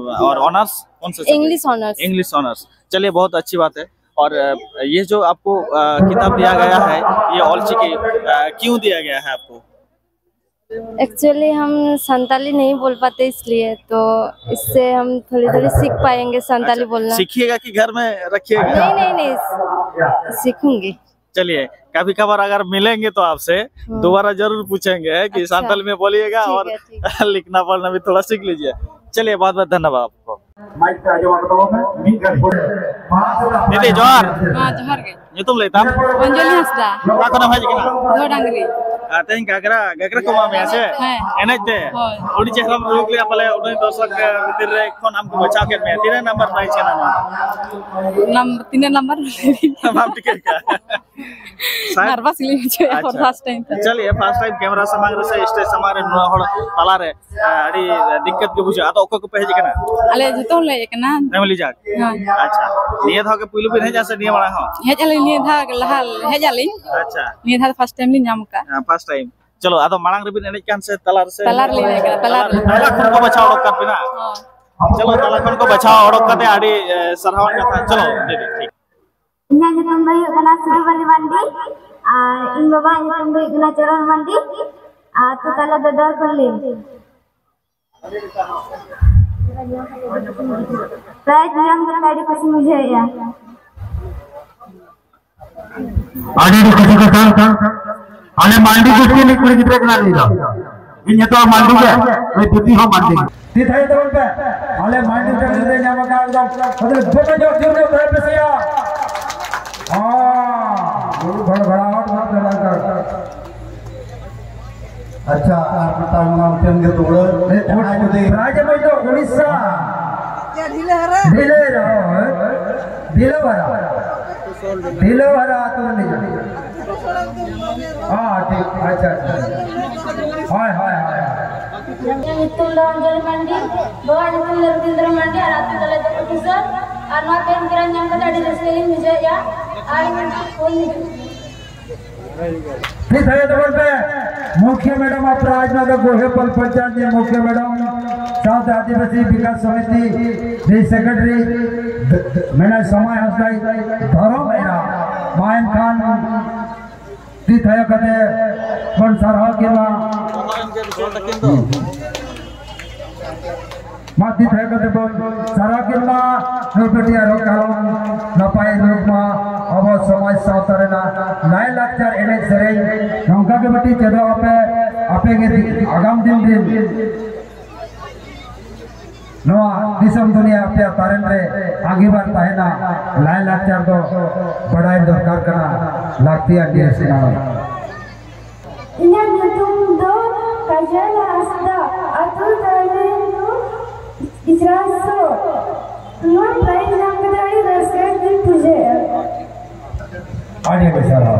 और ऑनर्स कौन सा? English honours. English honours. चलिए, बहुत अच्छी बात है। और आ, ये जो आपको आ, किताब दिया गया है, ये ऑलचिकी, आ, क्यों दिया गया है आपको? एक्चुअली हम संताली नहीं बोल पाते, इसलिए तो इससे हम थोड़ी थोड़ी सीख पाएंगे संताली बोलना। सीखिएगा कि घर में रखिएगा? नहीं, नहीं, नहीं, सीखूंगी। चलिए, कभी कभार अगर मिलेंगे तो आपसे दोबारा जरूर पूछेंगे कि अच्छा। संताली में बोलिएगा ठीक और है, ठीक है। लिखना पढ़ना भी थोड़ा सीख लीजिए। चलिए, बहुत बहुत धन्यवाद आपको। ᱫᱤᱫᱤ, ᱡᱚᱦᱟᱨ᱾ ᱦᱮᱸ, ᱡᱚᱦᱟᱨ ᱜᱮ᱾ ᱧᱩᱛᱩᱢ ᱞᱟᱹᱭ ᱛᱟᱢ? ᱚᱧᱡᱚᱞᱤ ᱦᱟᱸᱥᱫᱟ᱾ ᱚᱠᱟ ᱠᱷᱚᱱᱮᱢ ᱦᱮᱡ ᱠᱟᱱᱟ? ᱫᱚ ᱰᱟᱝᱨᱤ᱾ ᱟᱨ ᱛᱮᱦᱮᱧ ᱜᱷᱟᱜᱽᱨᱟ, ᱜᱷᱟᱜᱽᱨᱟ ᱠᱚ ᱮᱢᱟ ᱢᱮᱭᱟ ᱥᱮ? ᱦᱮᱸ᱾ ᱮᱱᱮᱡ ᱛᱮ? ᱦᱳᱭ᱾ ᱟᱹᱰᱤ ᱪᱮᱦᱨᱟᱢ ᱨᱩ ᱠᱮᱫᱟ, ᱯᱟᱞᱮ ᱩᱱᱟᱹᱜ ᱫᱚᱨᱥᱚᱠ ᱵᱷᱤᱛᱤᱨ ᱨᱮ ᱠᱷᱚᱱ ᱟᱢ ᱠᱚ ᱵᱟᱪᱷᱟᱣ ᱠᱮᱫ ᱢᱮᱭᱟ᱾ ᱛᱤᱱᱟᱹᱜ ᱱᱟᱢᱵᱟᱨ prize ᱠᱟᱱᱟ ᱱᱚᱣᱟ? ᱱᱟᱢ-, ᱛᱤᱱᱟᱹᱜ ᱱᱟᱢᱵᱟᱨ? ᱵᱟᱢ ᱴᱷᱤᱠᱟᱹ ᱠᱟᱜᱼᱟ᱾ ᱥᱟᱭ-, nervous ᱜᱮᱞᱤᱧ ᱵᱩᱡᱷᱟᱹᱣᱮᱫᱼᱟ, ᱟᱪᱪᱷᱟ᱾ First time ᱛᱮ᱾ ᱪᱟᱞᱤᱭᱮ, first time camera ᱥᱟᱢᱟᱝ ᱨᱮ ᱥᱮ stage ᱥᱟᱢᱟᱝ ᱨᱮ ᱱᱚᱣᱟ ᱦᱚᱲ ᱛᱟᱞᱟ ᱨᱮ, ᱟᱹᱰᱤ ᱫᱤᱠᱠᱟᱛ ᱜᱮ ᱵᱩᱡᱷᱟᱹᱜᱼᱟ᱾ ᱟᱫᱚ ᱚᱠᱚᱭ ᱠᱚᱯᱮ ᱦᱮᱡ ᱟᱠᱟᱱᱟ? ᱟᱞᱮ ᱡᱚᱛᱚ ᱦᱚᱲ ᱞᱮ ᱦᱮᱡ ᱟᱠᱟᱱᱟ᱾ Family Jack? ᱦᱳᱭ᱾ ᱟᱪᱪᱷᱟ, ᱱᱤᱭᱟᱹ ᱫᱷᱟᱣ ᱜᱮ ᱯᱩᱭᱞᱩ ᱵᱤᱱ ᱦᱮᱡᱼᱟ ᱥᱮ ᱱᱤᱭᱟᱹ ᱢᱟᱲᱟᱝ ᱦᱚᱸ? ᱦᱮᱡ ᱟᱹᱞᱤᱧ ᱱᱤᱭᱟᱹ ᱫᱷᱟᱣ ᱜᱮ, ᱞᱟᱦᱟ ᱦᱮᱡ ᱟᱹᱞᱤᱧ᱾ ᱟᱪᱪᱷᱟ᱾ ᱱᱤᱭᱟᱹ ᱫᱷᱟᱣ ᱫᱚ first time ᱞᱤᱧ ᱧᱟᱢ ᱟᱠᱟᱫᱼᱟ᱾ ᱦᱮᱸ, first time᱾ ᱪᱚᱞᱚ, ᱟᱫᱚ ᱢᱟᱲᱟᱝ ᱨᱮᱵᱤᱱ ᱮᱱᱮᱡ ᱠᱟᱱ ᱥᱮ ᱛᱟᱞᱟ ᱨᱮ ᱥᱮ? ᱛᱟᱞᱟ ᱨᱮᱞᱤᱧ ᱮᱱᱮᱡ ᱠᱟᱱᱟ, ᱛᱟᱞᱟ ᱨᱮ᱾ ᱛᱟᱞᱟ ᱠᱷᱚᱱ ᱠᱚ ᱵᱟᱪᱷᱟᱣ ᱚᱰᱚᱠ ᱠᱟᱫ ᱵᱤᱱᱟ? ᱦᱳᱭ᱾ ᱪᱚᱞᱚ, ᱛᱟᱞᱟ ᱠᱷᱚᱱ ᱠᱚ ᱵᱟᱪᱷᱟᱣ ᱚᱰᱚᱠ ᱠᱟᱛᱮ ᱟᱹᱰᱤ, ᱮ, ᱥᱟᱨᱦᱟᱣᱟᱱ ᱠᱟᱛᱷᱟ᱾ ᱪᱚᱞᱚ, ᱴᱷᱤᱠ, ᱴᱷᱤᱠ᱾ ᱤᱧᱟᱹᱜ ᱧᱩᱛᱩᱢ ᱫᱚ ᱦᱩᱭᱩᱜ ᱠᱟᱱᱟ ᱥᱩᱨᱩᱵᱟᱞᱤ ᱢᱟᱱᱰᱤ ᱟᱨ ᱤᱧ ᱵᱟᱵᱟᱣᱟᱜ ᱧᱩᱛᱩᱢ ᱫᱚ ᱦᱩᱭᱩᱜ ᱠᱟᱱᱟ ᱪᱚᱨᱚᱱ ᱢᱟᱱᱰᱤ᱾ ᱟᱨ ᱟᱹᱛᱩ ᱛᱟᱞᱮ ᱫᱚ ᱫᱚᱨᱯᱟᱹᱞᱤ᱾ Prize ᱧᱟᱢ ᱠᱟᱛᱮ ᱟᱹᱰᱤ ᱠᱩᱥᱤᱧ ᱵᱩᱡᱷᱟᱹᱣᱮᱫᱼᱟ᱾ ᱟᱹᱰᱤ ᱟᱹᱰᱤ ᱠᱩᱥᱤ ᱠᱟᱛᱷᱟ᱾ ᱟᱞᱮ ᱢᱟᱱᱰᱤ ᱜᱳᱥᱴᱤ ᱨᱤᱱᱤᱡ ᱠᱩᱲᱤ ᱜᱤᱫᱽᱨᱟᱹ ᱠᱟᱱᱟ ᱱᱩᱭ ᱫᱚ᱾ ᱤᱧ ᱧᱩᱛᱩᱢ ᱢᱟᱱᱰᱤ ᱜᱮ, ᱱᱩᱭ ᱫᱤᱫᱤ ᱦᱚᱸ ᱢᱟᱱᱰᱤ᱾ ᱛᱤ ᱛᱷᱟᱭᱚ ᱛᱟᱵᱚᱱ ᱯᱮ᱾ ᱟᱞᱮ ᱢᱟᱱᱰᱤ ᱴᱟᱺᱰᱤ ᱨᱮ ᱧᱟᱢ ᱟᱠᱟᱫ ᱫᱚ, ᱟᱫᱚ ᱫᱚᱢᱮ ᱧᱚᱜ ᱡᱳᱨ ᱧᱚᱜ ᱛᱟᱦᱮᱸ ᱯᱮ ᱥᱮᱭᱟ᱾ ᱦᱚᱸ, ᱜᱩᱨᱩ ᱜᱷᱚᱲ ᱜᱷᱚᱲᱟᱣᱟᱴ ᱵᱟᱝ ᱪᱟᱞᱟᱜ ᱠᱟᱱᱟ᱾ ᱟᱪᱪᱷᱟ, ᱟᱨ ᱢᱤᱫᱴᱟᱝ ᱱᱚᱣᱟ ᱢᱤᱫᱴᱮᱱ ᱜᱮ ᱫᱩᱦᱲᱟᱹ᱾ ᱦᱮᱸ, ᱡᱟᱦᱟᱸᱭ ᱡᱩᱫᱤ ᱯᱨᱟᱭᱤᱡᱽ ᱮᱢ ᱦᱩᱭ ᱫᱚ ᱩᱲᱤᱥᱥᱟ᱾ ᱰᱷᱤᱞᱟᱹ ᱦᱟᱨᱟ᱾ ᱰᱷᱤᱞᱟᱹ ᱦᱟᱨᱟ, ᱦᱳᱭ᱾ ᱰᱷᱤᱞᱟᱹ ᱦᱟᱨᱟ᱾ ᱰᱷᱤᱞᱟᱹ ᱦᱟᱨᱟ ᱟᱹᱛᱩ ᱨᱤᱱᱤᱡ᱾ ᱦᱚᱸ, ᱴᱷᱤᱠ, ᱟᱪᱪᱷᱟ, ᱟᱪᱪᱷᱟ᱾ ᱦᱳᱭ, ᱦᱳᱭ, ᱦᱳᱭ᱾ ᱤᱧᱟᱹᱜ ᱧᱩᱛᱩᱢ ᱫᱚ ᱚᱧᱡᱚᱞᱤ ᱢᱟᱱᱰᱤ, ᱵᱟᱵᱟᱣᱟᱜ ᱧᱩᱛᱩᱢ ᱫᱚ ᱨᱚᱵᱤᱱᱫᱨᱚ ᱢᱟᱱᱰᱤ ᱟᱨ ᱟᱹᱛᱩ ᱛᱟᱞᱮ ᱫᱚ ᱠᱩᱴᱤᱥᱚᱨ᱾ ᱟᱨ ᱱᱚᱣᱟ ᱛᱮᱦᱮᱧ prize ᱧᱟᱢ ᱠᱟᱛᱮ ᱟᱹᱰᱤ ᱨᱟᱹᱥᱠᱟᱹ ᱜᱤᱧ ᱵᱩᱡᱷᱟᱹᱣᱮᱫᱼᱟ᱾ ᱟᱨ ᱤᱧ ᱴᱷᱤᱠ ᱦᱩᱭ ᱛᱟᱵᱚᱱ ᱯᱮ᱾ ᱢᱩᱠᱷᱤᱭᱟᱹ madam ᱟᱜ prize ᱱᱚᱣᱟ ᱫᱚ ᱜᱳᱦᱮᱯᱟᱞ ᱯᱚᱧᱪᱟᱭᱮᱛ ᱨᱤᱱᱤᱡ ᱢᱩᱠᱷᱤᱭᱟᱹ madam ᱥᱟᱶᱛᱮ ᱟᱹᱫᱤᱵᱟᱹᱥᱤ ᱵᱤᱠᱟᱥ ᱥᱚᱢᱤᱛᱤ ᱨᱤᱱᱤᱡ secretary ᱢᱮᱱᱟᱭ ᱥᱚᱢᱟᱭ ᱦᱟᱸᱥᱫᱟᱭ ᱫᱷᱚᱨᱚᱢ ᱮᱨᱟ᱾ ᱢᱟ ᱮᱱᱠᱷᱟᱱ ᱛᱤ ᱛᱷᱟᱭᱚ ᱠᱟᱛᱮ ᱵᱚᱱ ᱥᱟᱨᱦᱟᱣ ᱠᱤᱱ ᱢᱟ᱾ ᱢᱟ ᱛᱤ ᱛᱷᱟᱭᱚ ᱠᱟᱛᱮ ᱵᱚᱱ ᱥᱟᱨᱦᱟᱣ ᱠᱤᱱ ᱢᱟ᱾ ᱱᱩᱭ ᱵᱤᱴᱤ ᱟᱨᱦᱚᱸ ᱠᱟᱞᱚᱢ ᱱᱟᱯᱟᱭ ᱨᱩᱯ ᱢᱟ ᱟᱵᱚ ᱥᱚᱢᱟᱡᱽ ᱥᱟᱶᱛᱟ ᱨᱮᱱᱟᱜ ᱞᱟᱭ ᱞᱟᱠᱪᱟᱨ ᱮᱱᱮᱡ ᱥᱮᱨᱮᱧ ᱱᱚᱝᱠᱟ ᱜᱮ ᱵᱤᱴᱤ ᱪᱮᱫᱚᱜ ᱟᱯᱮ, ᱟᱯᱮ ᱜᱮ ᱟᱜᱟᱢ ᱫᱤᱱ ᱨᱤᱱ ᱱᱚᱣᱟ ᱫᱤᱥᱚᱢ ᱫᱩᱱᱤᱭᱟᱹ ᱟᱯᱮᱭᱟᱜ ᱛᱟᱨᱮᱱ ᱨᱮ ᱟᱸᱜᱤᱵᱷᱟᱨ ᱛᱟᱦᱮᱱᱟ᱾ ᱞᱟᱭ ᱞᱟᱠᱪᱟᱨ ᱫᱚ ᱵᱟᱰᱟᱭ ᱫᱚᱨᱠᱟᱨ ᱠᱟᱱᱟ, ᱞᱟᱹᱠᱛᱤᱭᱟᱱ ᱡᱤᱱᱤᱥ ᱠᱟᱱᱟ᱾ ᱤᱧᱟᱹᱜ ᱧᱩᱛᱩᱢ ᱫᱚ ᱠᱟᱡᱚᱞ ᱦᱟᱸᱥᱫᱟ, ᱟᱹᱛᱩ ᱛᱟᱞᱮ ᱫᱚ ᱤᱪᱨᱟᱥᱚ᱾ ᱱᱚᱣᱟ prize ᱧᱟᱢ ᱠᱟᱛᱮ ᱟᱹᱰᱤ ᱨᱟᱹᱥᱠᱟᱹ ᱜᱤᱧ ᱵᱩᱡᱷᱟᱹᱣᱮᱫᱼᱟ᱾ ᱟᱹᱰᱤ ᱟᱹᱰᱤ ᱥᱟᱨᱦᱟᱣ᱾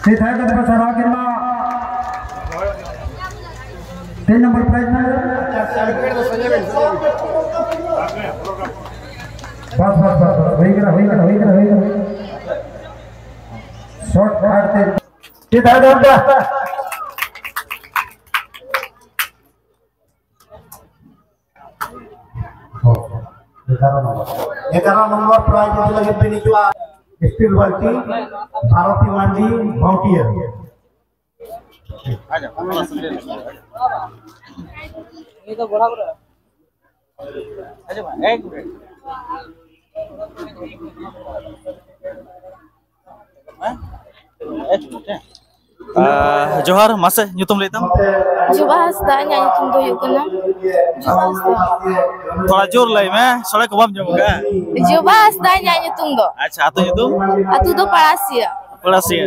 ᱪᱮᱫ ᱛᱟᱦᱮᱸ ᱠᱟᱱ ᱛᱟᱯᱮ ᱥᱟᱨᱦᱟᱣ ᱠᱤᱱ ᱢᱟ? ᱛᱤᱱ ᱱᱚᱢᱵᱚᱨ prize ᱢᱮᱱᱟᱜᱼᱟ? ᱵᱟᱥ, ᱵᱟᱥ, ᱵᱟᱥ, ᱵᱟᱥ, ᱦᱩᱭ ᱠᱟᱱᱟ, ᱦᱩᱭ ᱠᱟᱱᱟ, ᱦᱩᱭ ᱠᱟᱱᱟ, ᱦᱩᱭ ᱠᱟᱱᱟ᱾ Short ᱠᱷᱟᱴ ᱛᱮ᱾ ᱪᱮᱫ ᱫᱷᱟᱨᱮ ᱫᱚᱨᱠᱟᱨ? ᱦᱚᱸ, ᱮᱜᱟᱨᱚ ᱱᱚᱢᱵᱚᱨ᱾ ᱮᱜᱟᱨᱚ ᱱᱚᱢᱵᱚᱨ prize ᱤᱫᱤ ᱞᱟᱹᱜᱤᱫ ᱵᱤᱱ ᱦᱤᱡᱩᱜᱼᱟ᱾ Steel ᱵᱟᱹᱞᱴᱤ, ᱵᱷᱟᱨᱚᱛᱤ ᱢᱟᱱᱰᱤ, ᱵᱷᱟᱹᱣᱴᱤᱭᱟᱹ᱾ ᱟᱦ, ᱡᱚᱦᱟᱨ, ᱢᱟᱥᱮ ᱧᱩᱛᱩᱢ ᱞᱟᱹᱭ ᱛᱟᱢ? ᱡᱚᱵᱟ ᱦᱟᱸᱥᱫᱟ, ᱤᱧᱟᱹᱜ ᱧᱩᱛᱩᱢ ᱫᱚ ᱦᱩᱭᱩᱜ ᱠᱟᱱᱟ ᱡᱚᱵᱟ ᱦᱟᱸᱥᱫᱟ᱾ ᱛᱷᱚᱲᱟ ᱡᱳᱨ ᱞᱟᱹᱭ ᱢᱮ, ᱥᱟᱰᱮ ᱠᱚ ᱵᱟᱢ ᱟᱸᱡᱚᱢ ᱠᱟᱜᱼᱟ? ᱡᱚᱵᱟ ᱦᱟᱸᱥᱫᱟ ᱤᱧᱟᱹᱜ ᱧᱩᱛᱩᱢ ᱫᱚ᱾ ᱟᱪᱪᱷᱟ, ᱟᱹᱛᱩ ᱧᱩᱛᱩᱢ? ᱟᱹᱛᱩ ᱫᱚ ᱯᱟᱲᱟᱥᱤᱭᱟ᱾ ᱯᱟᱲᱟᱥᱤᱭᱟ᱾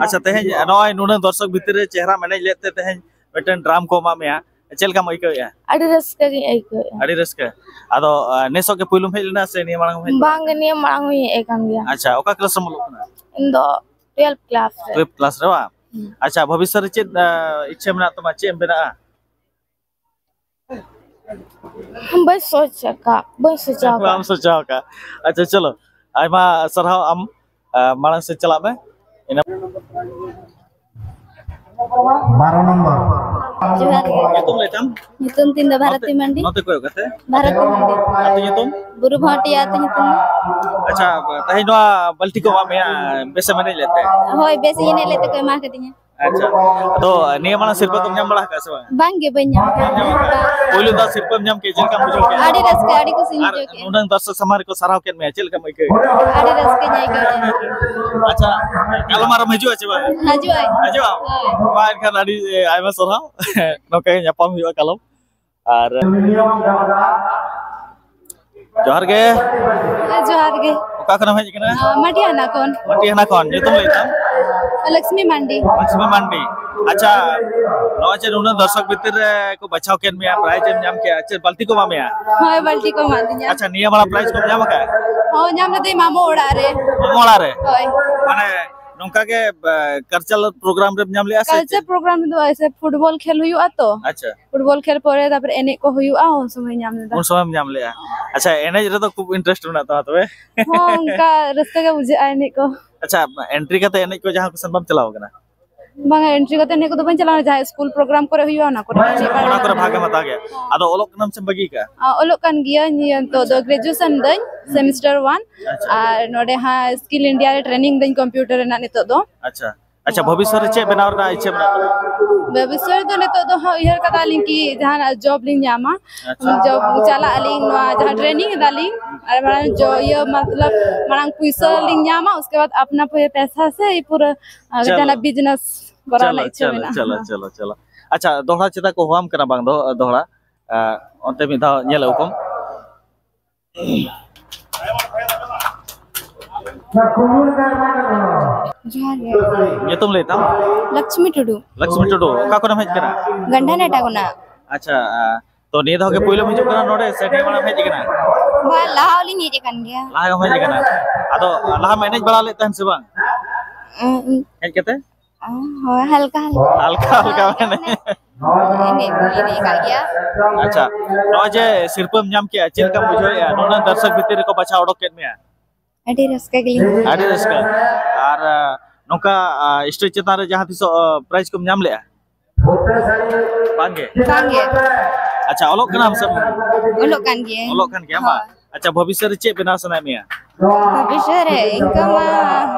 ᱟᱪᱪᱷᱟ, ᱛᱮᱦᱮᱧ ᱱᱚᱜᱼᱚᱭ ᱱᱩᱱᱟᱹᱜ ᱫᱚᱨᱥᱚᱠ ᱵᱷᱤᱛᱤᱨ ᱨᱮ ᱪᱮᱦᱨᱟᱢ ᱮᱱᱮᱡ ᱞᱮᱫ ᱛᱮ ᱛᱮᱦᱮᱧ ᱢᱤᱫᱴᱮᱱ ᱰᱨᱟᱢ ᱠᱚ ᱮᱢᱟᱜ ᱢᱮᱭᱟ, ᱪᱮᱫ ᱞᱮᱠᱟᱢ ᱟᱹᱭᱠᱟᱹᱣᱮᱫᱼᱟ? ᱟᱹᱰᱤ ᱨᱟᱹᱥᱠᱟᱹ ᱜᱤᱧ ᱟᱹᱭᱠᱟᱹᱣᱮᱫᱼᱟ᱾ ᱟᱹᱰᱤ ᱨᱟᱹᱥᱠᱟᱹ᱾ ᱟᱫᱚ, ᱟ, ᱱᱮᱥᱚᱜ ᱜᱮ ᱯᱩᱭᱞᱩᱢ ᱦᱮᱡ ᱞᱮᱱᱟ ᱥᱮ ᱱᱤᱭᱟᱹ ᱢᱟᱲᱟᱝ ᱦᱚᱸᱢ ᱦᱮᱡ ᱞᱮᱱᱟ? ᱵᱟᱝ ᱜᱮ, ᱱᱤᱭᱟᱹ ᱢᱟᱲᱟᱝ ᱦᱚᱸᱧ ᱦᱮᱡ ᱟᱠᱟᱱ ᱜᱮᱭᱟ᱾ ᱟᱪᱪᱷᱟ, ᱚᱠᱟ class ᱨᱮᱢ ᱚᱞᱚᱜ ᱠᱟᱱᱟ? ᱤᱧ ᱫᱚ twelfth class ᱨᱮ᱾ Twelfth class ᱨᱮ ᱵᱟᱝ? ᱦᱩᱸ᱾ ᱟᱪᱪᱷᱟ, ᱵᱷᱚᱵᱤᱥᱥᱚᱛ ᱨᱮ ᱪᱮᱫ, ᱟ, ᱤᱪᱪᱷᱟᱹ ᱢᱮᱱᱟᱜ ᱛᱟᱢᱟ, ᱪᱮᱫ ᱮᱢ ᱵᱮᱱᱟᱜᱼᱟ? ᱵᱟᱹᱧ ᱥᱚᱪ ᱟᱠᱟᱫ, ᱵᱟᱹᱧ ᱥᱚᱪᱟᱣ ᱟᱠᱟᱫ᱾ ᱵᱟᱢ ᱥᱚᱪᱟᱣ ᱟᱠᱟᱫ᱾ ᱟᱪᱪᱷᱟ, ᱪᱚᱞᱚ, ᱟᱭᱢᱟ ᱥᱟᱨᱦᱟᱣ᱾ ᱟᱢ, ᱟ, ᱢᱟᱲᱟᱝ ᱥᱮᱫ ᱪᱟᱞᱟᱜ ᱢᱮ᱾ ᱤᱱᱟᱹ ᱵᱟᱨᱚ ᱱᱚᱢᱵᱚᱨ᱾ ᱡᱚᱦᱟᱨ ᱜᱮ᱾ ᱧᱩᱛᱩᱢ ᱞᱟᱹᱭ ᱛᱟᱢ? ᱧᱩᱛᱩᱢ ᱛᱤᱧ ᱫᱚ ᱵᱷᱟᱨᱚᱛᱤ ᱱᱚᱛᱮ, ᱢᱟᱱᱰᱤ᱾ ᱱᱚᱛᱮ ᱠᱚᱭᱚᱜ ᱠᱟᱛᱮ? ᱵᱷᱟᱨᱚᱛᱤ ᱢᱟᱱᱰᱤ᱾ ᱟᱹᱛᱩ ᱧᱩᱛᱩᱢ? ᱵᱩᱨᱩ ᱵᱷᱟᱹᱴᱤᱭᱟ ᱟᱹᱛᱩ ᱧᱩᱛᱩᱢ ᱫᱚ᱾ ᱟᱪᱪᱷᱟ, ᱛᱮᱦᱮᱧ ᱱᱚᱣᱟ ᱵᱟᱹᱞᱴᱤ ᱠᱚ ᱮᱢᱟᱜ ᱢᱮᱭᱟ, ᱵᱮᱥᱮᱢ ᱮᱱᱮᱡ ᱞᱮᱫ ᱛᱮ? ᱦᱳᱭ, ᱵᱮᱥ ᱤᱧ ᱮᱱᱮᱡ ᱞᱮᱫ ᱛᱮᱠᱚ ᱮᱢᱟ ᱠᱟᱫᱤᱧᱟ᱾ ᱟᱪᱪᱷᱟ, ᱟᱫᱚ ᱱᱤᱭᱟᱹ ᱢᱟᱲᱟᱝ ᱥᱤᱨᱯᱟᱹ ᱠᱚᱢ ᱧᱟᱢ ᱵᱟᱲᱟ ᱟᱠᱟᱫᱼᱟ ᱥᱮ ᱵᱟᱝ? ᱵᱟᱝ ᱜᱮ, ᱵᱟᱹᱧ ᱧᱟᱢ ᱟᱠᱟᱫᱟ᱾ ᱯᱳᱭᱞᱳ ᱫᱷᱟᱣ ᱥᱤᱨᱯᱟᱹᱢ ᱧᱟᱢ ᱠᱮᱫ, ᱪᱮᱫ ᱞᱮᱠᱟᱢ ᱵᱩᱡᱷᱟᱹᱣ ᱠᱮᱫᱼᱟ? ᱟᱹᱰᱤ ᱨᱟᱹᱥᱠᱟᱹ, ᱟᱹᱰᱤ ᱠᱩᱥᱤᱧ ᱟᱨ ᱵᱩᱡᱷᱟᱹᱣ ᱠᱮᱫᱼᱟ᱾ ᱱᱩᱱᱟᱹᱝ ᱫᱚᱨᱥᱚᱠ ᱥᱟᱢᱟᱝ ᱨᱮᱠᱚ ᱥᱟᱨᱦᱟᱣ ᱠᱮᱫ ᱢᱮᱭᱟ, ᱪᱮᱫ ᱞᱮᱠᱟᱢ ᱟᱹᱭᱠᱟᱹᱣ ᱠᱮᱫᱼᱟ? ᱟᱹᱰᱤ ᱨᱟᱹᱥᱠᱟᱹᱧ ᱟᱹᱭᱠᱟᱹᱣ ᱠᱮᱫᱼᱟ᱾ ᱟᱪᱪᱷᱟ, ᱠᱟᱞᱚᱢ ᱟᱨᱮᱢ ᱦᱤᱡᱩᱜᱼᱟ ᱪᱮ ᱵᱟᱝ? ᱦᱤᱡᱩᱜ ᱟᱹᱧ᱾ ᱦᱤᱡᱩᱜ ᱟᱢ? ᱦᱳᱭ᱾ ᱢᱟ ᱮᱱᱠᱷᱟᱱ ᱟᱹᱰᱤ ᱟᱭᱢᱟ ᱥᱟᱨᱦᱟᱣ᱾ ᱱᱚᱝᱠᱟ ᱜᱮ ᱧᱟᱯᱟᱢ ᱦᱩᱭᱩᱜᱼᱟ ᱠᱟᱞᱚᱢ᱾ ᱟᱨ ᱡᱚᱦᱟᱨ ᱜᱮ᱾ ᱦᱮᱸ, ᱡᱚᱦᱟᱨ ᱜᱮ᱾ ᱚᱠᱟ ᱠᱷᱚᱱᱮᱢ ᱦᱮᱡ ᱟᱠᱟᱱᱟ? ᱟ, ᱢᱟᱹᱴᱤᱭᱟᱦᱟᱱᱟ ᱠᱷᱚᱱ᱾ ᱢᱟᱹᱴᱤᱭᱟᱦᱟᱱᱟ ᱠᱷᱚᱱ᱾ ᱧᱩᱛᱩᱢ ᱞᱟᱹᱭ ᱛᱟᱢ? ᱞᱚᱠᱥᱢᱤ ᱢᱟᱱᱰᱤ᱾ ᱞᱚᱠᱥᱢᱤ ᱢᱟᱱᱰᱤ᱾ ᱟᱪᱪᱷᱟ, ᱱᱚᱜᱼᱚᱭ ᱡᱮ ᱱᱩᱱᱟᱹᱜ ᱫᱚᱨᱥᱚᱠ ᱵᱷᱤᱛᱤᱨ ᱨᱮ ᱠᱚ ᱵᱟᱪᱷᱟᱣ ᱠᱮᱫ ᱢᱮᱭᱟ, ᱯᱨᱟᱭᱤᱡᱽ ᱮᱢ ᱧᱟᱢ ᱠᱮᱜᱼᱟ, ᱪᱮᱫ ᱵᱟᱹᱞᱛᱤ ᱠᱚ ᱮᱢᱟ ᱢᱮᱭᱟ? ᱦᱳᱭ, ᱵᱟᱹᱞᱛᱤ ᱠᱚ ᱮᱢᱟ ᱫᱤᱧᱟ᱾ ᱟᱪᱪᱷᱟ, ᱱᱤᱭᱟᱹ ᱵᱟᱨ ᱯᱨᱟᱭᱤᱡᱽ ᱠᱚᱢ ᱧᱟᱢ ᱟᱠᱟᱫᱼᱟ? ᱦᱳᱭ, ᱧᱟᱢ ᱞᱮᱫᱟᱹᱧ ᱢᱟᱢᱚ ᱚᱲᱟᱜ ᱨᱮ᱾ ᱢᱟᱢᱚ ᱚᱲᱟᱜ ᱨᱮ? ᱦᱳᱭ᱾ ᱢᱟᱱᱮ ᱱᱚᱝᱠᱟ ᱜᱮ, ᱟ, ᱠᱟᱞᱪᱟᱨᱟᱞ ᱯᱨᱳᱜᱨᱟᱢ ᱨᱮᱢ ᱧᱟᱢ ᱞᱮᱜᱼᱟ ᱥᱮ ᱠᱟᱞᱪᱟᱨ ᱪᱮᱫ? ᱯᱨᱳᱜᱨᱟᱢ ᱨᱮᱫᱚ ᱮᱥᱮ ᱯᱷᱩᱴᱵᱚᱞ ᱠᱷᱮᱞ ᱦᱩᱭᱩᱜᱼᱟ ᱛᱚ᱾ ᱟᱪᱪᱷᱟ᱾ ᱯᱷᱩᱴᱵᱚᱞ ᱠᱷᱮᱞ ᱯᱚᱨᱮ ᱛᱟᱨᱯᱚᱨᱮ ᱮᱱᱮᱡ ᱠᱚ ᱦᱩᱭᱩᱜᱼᱟ, ᱩᱱ ᱥᱚᱢᱚᱭ ᱧᱟᱢ ᱞᱮᱫᱟ᱾ ᱩᱱ ᱥᱚᱢᱚᱭᱮᱢ ᱧᱟᱢ ᱞᱮᱜᱼᱟ? ᱟᱪᱪᱷᱟ, ᱮᱱᱮᱡ ᱨᱮᱫᱚ ᱠᱷᱩᱵ ᱤᱱᱴᱟᱨᱮᱥᱴ ᱢᱮᱱᱟᱜ ᱛᱟᱢᱟ ᱛᱚᱵᱮ? ᱦᱚᱸ, ᱚᱱᱠᱟ ᱨᱟᱹᱥᱠᱟᱹ ᱜᱮ ᱵᱩᱡᱷᱟᱹᱜᱼᱟ ᱮᱱᱮᱡ ᱠᱚ᱾ ᱟᱪᱪᱷᱟ, ᱮᱱᱴᱨᱤ ᱠᱟᱛᱮ ᱮᱱᱮᱡ ᱠᱚ ᱡᱟᱦᱟᱸ ᱠᱚ ᱥᱮᱱ ᱵᱟᱢ ᱪᱟᱞᱟᱣ ᱠᱟᱱᱟ? ᱵᱟᱝᱟ, ᱮᱱᱴᱨᱤ ᱠᱟᱛᱮ ᱮᱱᱮᱡ ᱠᱚᱫᱚ ᱵᱟᱹᱧ ᱪᱟᱞᱟᱣ ᱠᱟᱱᱟ, ᱡᱟᱦᱟᱸ ᱥᱠᱩᱞ ᱯᱨᱳᱜᱨᱟᱢ ᱠᱚᱨᱮ ᱦᱩᱭᱩᱜᱼᱟ, ᱚᱱᱟ ᱠᱚᱨᱮ ᱮᱱᱮᱡ ᱵᱟᱲᱟ ᱚᱱᱟ ᱠᱚᱨᱮ ᱦᱩᱭᱩᱜᱼᱟ᱾ ᱵᱷᱟᱜᱮᱢ ᱦᱟᱛᱟᱣ ᱜᱮᱭᱟ᱾ ᱟᱫᱚ ᱚᱞᱚᱜ ᱠᱟᱱᱟᱢ ᱥᱮ ᱵᱟᱹᱜᱤ ᱠᱟᱜᱼᱟ? ᱟ, ᱚᱞᱚᱜ ᱠᱟᱱ ᱜᱤᱭᱟᱹᱧ, ᱱᱤᱭᱟᱹ ᱱᱤᱛᱚᱜ ᱫᱚ ᱜᱨᱮᱡᱩᱭᱮᱥᱚᱱ ᱫᱟᱹᱧ, ᱥᱮᱢᱤᱥᱴᱟᱨ ᱚᱣᱟᱱ᱾ ᱟᱪᱪᱷᱟ᱾ ᱟᱨ ᱱᱚᱰᱮ ᱦᱟᱸᱜ ᱥᱠᱤᱞ ᱤᱱᱰᱤᱭᱟ ᱨᱮ ᱴᱨᱮᱱᱤᱝ ᱫᱟᱹᱧ ᱠᱚᱢᱯᱤᱭᱩᱴᱟᱨ ᱨᱮᱱᱟᱜ ᱱᱤᱛᱚᱜ ᱫᱚ᱾ ᱟᱪᱪᱷᱟ᱾ ᱟᱪᱪᱷᱟ, ᱵᱷᱚᱵᱤᱥᱥᱚᱛ ᱨᱮ ᱪᱮᱫ ᱵᱮᱱᱟᱣ ᱨᱮᱱᱟᱜ ᱤᱪᱪᱷᱟᱹ ᱢᱮᱱᱟᱜ ᱛᱟᱢᱟ? ᱵᱷᱚᱵᱤᱥᱥᱚᱛ ᱫᱚ ᱱᱤᱛᱚᱜ ᱫᱚ ᱦᱟᱸᱜ ᱩᱭᱦᱟᱹᱨ ᱠᱟᱫᱟᱞᱤᱧ ᱠᱤ ᱡᱟᱦᱟᱱᱟᱜ ᱡᱚᱵ ᱞᱤᱧ ᱧᱟᱢᱟ᱾ ᱟᱪᱪᱷᱟ᱾ ᱡᱚᱵ ᱪᱟᱞᱟᱜ ᱟᱹᱞᱤᱧ, ᱱᱚᱣᱟ ᱡᱟᱦᱟᱸ ᱴᱨᱮᱱᱤᱝ ᱮᱫᱟᱞᱤᱧ, ᱟᱨ ᱢᱟᱲᱟᱝ ᱡᱚ-, ᱤᱭᱟᱹ ᱢᱚᱛᱞᱚᱵ ᱢᱟᱲᱟᱝ ᱯᱩᱭᱥᱟᱹ ᱞᱤᱧ ᱧᱟᱢᱟ, ᱩᱥᱠᱮ ᱵᱟᱫ ᱟᱯᱱᱟ ᱯᱩᱨᱟᱹ ᱯᱮᱥᱟ ᱥᱮ ᱯᱩᱨᱟᱹ, ᱟᱨ ᱪᱚᱞᱚ᱾ ᱡᱟᱦᱟᱱᱟᱜ ᱵᱤᱡᱽᱱᱮᱥ ᱠᱚᱨᱟᱣ ᱪᱚᱞᱚ, ᱨᱮᱱᱟᱜ ᱤᱪᱪᱷᱟᱹ ᱪᱚᱞᱚ, ᱢᱮᱱᱟᱜᱼᱟ᱾ ᱪᱚᱞᱚ, ᱪᱚᱞᱚ, ᱪᱚᱞᱚ᱾ ᱟᱪᱪᱷᱟ, ᱫᱚᱦᱲᱟ ᱪᱮᱫᱟᱜ ᱠᱚ ᱦᱚᱦᱚᱣᱟᱢ ᱠᱟᱱᱟ ᱵᱟᱝ ᱫᱚ-, ᱫᱚᱦᱲᱟ? ᱟ, ᱚᱱᱛᱮ ᱢᱤᱫ ᱫᱷᱟᱣ ᱧᱮᱞ ᱟᱹᱜᱩ ᱠᱚᱢ᱾ ᱡᱚᱦᱟᱨ ᱜᱮ᱾ ᱧᱩᱛᱩᱢ ᱞᱟᱹᱭ ᱛᱟᱢ? ᱞᱚᱠᱥᱢᱤ ᱴᱩᱰᱩ᱾ ᱞᱚᱠᱥᱢᱤ ᱴᱩᱰᱩ, ᱚᱠᱟ ᱠᱷᱚᱱᱮᱢ ᱦᱮᱡ ᱠᱟᱱᱟ? ᱜᱟᱱᱰᱷᱟᱱᱟᱴᱟ ᱠᱷᱚᱱᱟᱜ᱾ ᱟᱪᱪᱷᱟ, ᱟ, ᱛᱚ ᱱᱤᱭᱟᱹ ᱫᱷᱟᱣ ᱜᱮ ᱯᱳᱭᱞᱳᱢ ᱦᱤᱡᱩᱜ ᱠᱟᱱᱟ ᱱᱚᱰᱮ ᱥᱮ ᱱᱤᱭᱟᱹ ᱢᱟᱲᱟᱝ ᱮᱢ ᱦᱮᱡ ᱠᱟᱱᱟ? ᱵᱟ, ᱞᱟᱦᱟ ᱦᱚᱸᱞᱤᱧ ᱦᱮᱡ ᱟᱠᱟᱱ ᱜᱮᱭᱟ᱾ ᱞᱟᱦᱟ ᱦᱚᱸᱢ ᱦᱮᱡ ᱟᱠᱟᱱᱟ᱾ ᱟᱫᱚ ᱞᱟᱦᱟᱢ ᱮᱱᱮᱡ ᱵᱟᱲᱟ ᱞᱮᱫ ᱛᱟᱦᱮᱱ ᱥᱮ ᱵᱟᱝ? ᱩᱸ, ᱩᱸ᱾ ᱦᱮᱡ ᱠᱟᱛᱮ? ᱚ, ᱦᱳᱭ, ᱦᱟᱞᱠᱟ, ᱦᱟᱞᱠᱟ᱾ ᱦᱟᱞᱠᱟ, ᱦᱟᱞᱠᱟ ᱦᱳᱭ, ᱢᱟᱱᱮ? ᱢᱟᱱᱮ, ᱮᱱᱮᱡ, ᱮᱱᱮᱡ ᱟᱠᱟᱫ ᱜᱮᱭᱟ᱾ ᱟᱪᱪᱷᱟ, ᱱᱚᱜᱼᱚᱭ ᱡᱮ ᱥᱤᱨᱯᱟᱹᱢ ᱧᱟᱢ ᱠᱮᱜᱼᱟ, ᱪᱮᱫ ᱞᱮᱠᱟᱢ ᱵᱩᱡᱷᱟᱹᱣᱮᱫᱼᱟ? ᱱᱩᱱᱟᱹᱜ ᱫᱚᱨᱥᱚᱠ ᱵᱷᱤᱛᱤᱨ ᱨᱮᱠᱚ ᱵᱟᱪᱷᱟᱣ ᱚᱰᱚᱠ ᱠᱮᱫ ᱢᱮᱭᱟ᱾ ᱟᱹᱰᱤ ᱨᱟᱹᱥᱠᱟᱹ ᱜᱮᱞᱤᱧ ᱵᱩᱡᱷᱟᱹᱣ ᱟᱹᱰᱤ ᱠᱮᱫᱟ᱾ ᱨᱟᱹᱥᱠᱟᱹ᱾ ᱟᱨ, ᱟ, ᱱᱚᱝᱠᱟ, ᱟ, ᱥᱴᱮᱡᱽ ᱪᱮᱛᱟᱱ ᱨᱮ ᱡᱟᱦᱟᱸ ᱛᱤᱥᱚᱜ, ᱟ, ᱯᱨᱟᱭᱤᱡᱽ ᱠᱚᱢ ᱧᱟᱢ ᱞᱮᱜᱼᱟ? ᱵᱟᱝᱜᱮ? ᱵᱟᱝᱜᱮ᱾ ᱟᱪᱪᱷᱟ, ᱚᱞᱚᱜ ᱠᱟᱱᱟᱢ ᱥᱮ? ᱚᱞᱚᱜ ᱠᱟᱱ ᱜᱤᱭᱟᱹᱧ᱾ ᱚᱞᱚᱜ ᱠᱟᱱ ᱜᱮᱭᱟᱢ ᱵᱟᱝ? ᱦᱳᱭ᱾ ᱟᱪᱪᱷᱟ, ᱵᱷᱚᱵᱤᱥᱥᱚᱛ ᱨᱮ ᱪᱮᱫ ᱵᱮᱱᱟᱣ ᱥᱟᱱᱟᱭᱮᱫ ᱢᱮᱭᱟ? ᱵᱷᱚᱵᱤᱥᱥᱚᱛ ᱨᱮ ᱤᱱᱠᱟᱹ ᱢᱟ